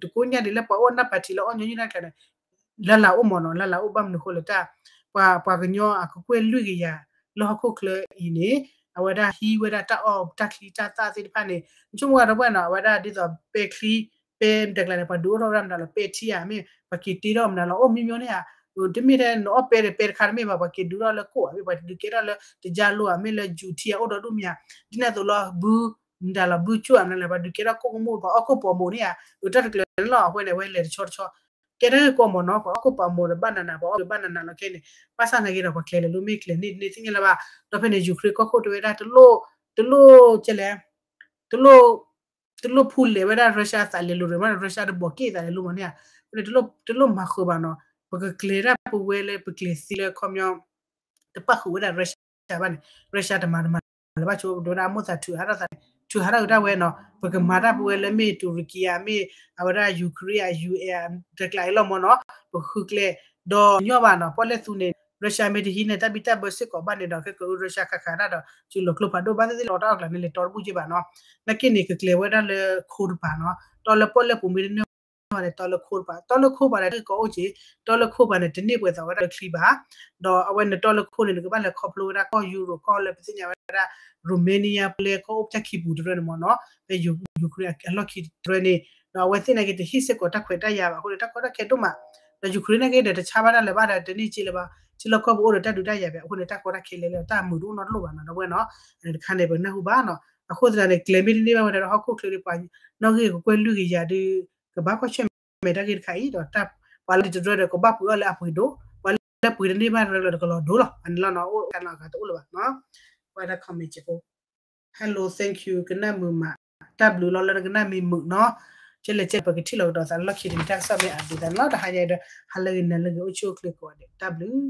တကိးညါဒ်လၢပှၤအိၣ်နၢ်ပၢၢ်ထံးလၢအီၣ်ညီနုၢ်တၢ်ကျဲၤန့ၣ် လၢ်လၢ်အိၣ်မ့ၢ်နီၤ, လၢ်လၢ်အိၣ်ဘၣ်မနုၤအဃိလၢတၢ် ပှၤ ပှၤကညီအကကွဲၢ်လွံၢ်ကယၤ လၢဟီၣ်ခိၣ်ချၢအံၤန့ၣ် အဝဲဒၣ်ဟံးဝဲဒၣ်တၢ်အီၣ်တၢ်ချံတၢ်သၣ်သ့ၣ်တဖၣ်န့ၣ် နဆိကမိၣ်ဝဲဒီပုၢ်ဝဲၢ်နီၤ, အဝဲဒၣ်ဒ်သိးပဲချံ ပဲမတၤကျါန့ၣ် ပှၤဒုးအိၣ်ထီၣ်ဝဲဒၣ်မတၤလီၤ ပဲထံဧါ မ့ၢ်ပှၤက့ၤတ့ထီၣ်မတၤလီၤ အိၣ်မံမံန့ၣ်ဧါ, တမ့ၢ်ထဲနအီၣ်ပဲဒီးပဲတခါတမ့ၢ်ဘၣ် ပှၤက့ၤဒုးထီၣ်လၢကိၣ်ဧါ မ့ၢ်ပှၤဒုးကဲထီၣ်လၢတယါလိၤဧါ မ့ၢ်လၢယူၤထံဧါ အိၣ်ဒီးဒိၣ်မံၤဧါ, ဒ်န့ၣ်အသိးလီၤ ဘု မတၤလီၤ ဘုကၠူၣ်ဧါ မတၤလီၤ ပှၤဒုးကဲထီၣ်ကိၣ်ကမူၣ် ပှၤအီၣ်ကိၣ်ပှၤမိၢ်န့ၣ်ဧါ, တၢ်တကျၢၤန့ၣ်လီၤ အဃိန့ၣ် အဝဲလဲၤတဆီတဆီ ကဲတၢ်ဂ့ၢ်ကီမ့ၢ်နီၤ, ပှၤအီၣ်ကိၣ်ပှၤမိၢ်ဒီးဘၣ်နးနး ပှၤအီၣ်ဒီးဘၣ်နးနးလီၤခဲန့ၣ်, ဘၣ်ဆၣ်သနာ်က့ဒီး ပှၤကျဲၤလဲၤလိၤမ့ၢ်ကျဲၤန့ၢ်တန့ၢ်သ့ၣ်ညါလၢၤဘၣ်, ဒီးဖဲန့ၣ် Ukraine ကီၢ်ခိၣ်တဲဝဲဒၣ် တလိၣ် တလိၣ် ကဲလဲၣ် တလိၣ် တလိၣ်ဖူလဲၤဝဲဒၣ် Russia အသးလဲၤလိၤမ့ၢ်နီၤ, Russia တဘီးက့ၣ်အသးလဲၤလိၤမ့ၢ်န့ၣ်ဧါ, အဃိန့ၣ် တလိၣ်မၤဃုာ်ဘၣ်နီၤ, ပကကျဲၤတၢ်ပဝဲလၢပကျဲၤသ့လၢခီပညီ တပာ်ဃုာ်ဝဲဒၣ် Russia ဘၣ်န့ၣ် Russia တမၤတမၤလၢၤဘၣ်ဆိ ဒိဝဲဒၣ်အမိၢ်သးထုးဟးထီၣ်သးန့ၣ် ထုးဟးထီၣ်က့ၤတၢ်ဝဲနီၤ, ပကမၤတၢ်ပဝဲလၢမ့ၢ် Turkey ဧါ မ့ၢ်အဝဲဒၣ် Ukraine ဧါ U S တကျါအံၤလီၤမ့ၢ်နီၤ, ပကဃုကျဲၤ ဒီးညီဘၣ်နီၤ, ပီၣ်လဲၣ်သူန့ၣ် Russia မ့ၢ်တဟံးန့ၣ် တၢ်ဘံၣ်တၢ်ဘၢစ့ၢ်ကီးဘၣ်န့ၣ်ဒီး ခဲက Russia ခးခးတၢ်ဒီး စုလီၤကျိဖးဒိၣ်ဘၣ်သ့ၣ်သ့ၣ်လီၤတၢ်အီၣ်ကျါန့ၣ် လဲၤတီတဘူၣ်က့ဘၣ်နီၤ, နာ်က့န့ၣ် ကကျဲၤဝဲဒၣ်လၢခိတပၤနီၤ, တီလၢပီၣ်လဲၣ်ပူၤမ့ၢ်တန့ၢ်ဘၣ်န့ၣ် တီလၢခိတပၤ, တီလၢခိတပၤန့ၣ် တၢ်ဂ့ၢ်ကီအိၣ်က့, တီလၢခိတပၤန့ၣ် တန့ၢ်ပှဲၤသးဝဲဒၣ်လၢချံဘၣ်, ဒီးအဝဲနတီလၢခိန့ၣ် နကဘၣ်လဲၤခီဖျိဝဲဒၣ်ကီၢ် Europe ကီၢ်လၢပသ့ၣ်ညါဝဲဒၣ် Romania ပလဲကီၢ်အိၣ်ပတၢ်ခံပူၤတရၢန့ၣ်မ့ၢ်နီၤ, ဖဲ Ukraine အလီၢ်ခံတရၢန့ၣ်, ဒီးအဝဲသ့ၣ်နာ်က့တဟ့ၣ်စ့ၢ်ကီးတၢ်ခွဲးတၢ်ယာ်ဘၣ်အဃိန့ၣ် တၢ်ကီတၢ်ခဲဒိၣ်မး, ဒီး Ukraine နာ်က့ဒီးတဆါဘၣ်တၢ်လၢၤဘၣ်ဒီး တန့ၢ်စ့လၢၤဘၣ်, ထံလီၢ်ကီၢ်ပူၤအိၣ်ဒီးတၢ်ဒုးတၢ်ယၤဘၣ်အဃိန့ၣ် တၢ်ကီတၢ်ခဲလဲၤလၢတၢ်မုာ်တအိၣ်နီတလိၣ်ဘၣ်နီၤ ဒီပုၢ်ဝဲၢ်နီၤ, တခါန့ၣ်ပနၢ်ဟူဘၣ်နီၤ, အဃိသတးန့ၣ် ကျဲမ့ၢ်တန့ၢ်ဘၣ်ဝဲဒၣ်ဒီးဟီၣ်ခိၣ်ချၢဒီးပှၤနီၣ်ဂံၢ်ကကွဲၢ်လွံၢ်ကယၤဒီး ကဘၣ်ကွၢ်ဆၢၣ်မဲာ်တၢ်ဂ့ၢ်တခါအံၤ ဒီးပှၤလၢတရၢဒီးကဘၣ်ပှ့ၤအီၣ်လၢအပှ့ၤဒိၣ်, ပှၤလၢ လၢပှ့ၤတန့ၢ်ဘၣ်ရၢလၢတကလီၤဒိလီၤ. အန့ၣ်လီၤနီၤ အိၣ်တၢ်နီၤအဂၤတအိၣ်လၢၤဘၣ်နီၤ. ကွၢ်ဒၣ် comment စ့ၢ်ကီး Hello, thank you ကနၣ်မုာ်မး, တၢ်ဘျုးလီၤလၢနကနၣ်မ့ၢ်မုာ်နီၤ. ကလဲၤကဲပကထံၣ်လီၤကဒီးသးလၢလီၢ်ခံတမံၤ တၢ်ကစီၣ်မ့ၢ်အဒိသးန့ၣ်လီၤ. တဟါညါအံၤဒီး ဟါလၢဂ့ၤ နၤလၢဂ့ၤ အိၣ်ဆူၣ်အိၣ်ချ့ကိးဂၤဒဲး တၢ်ဘျုး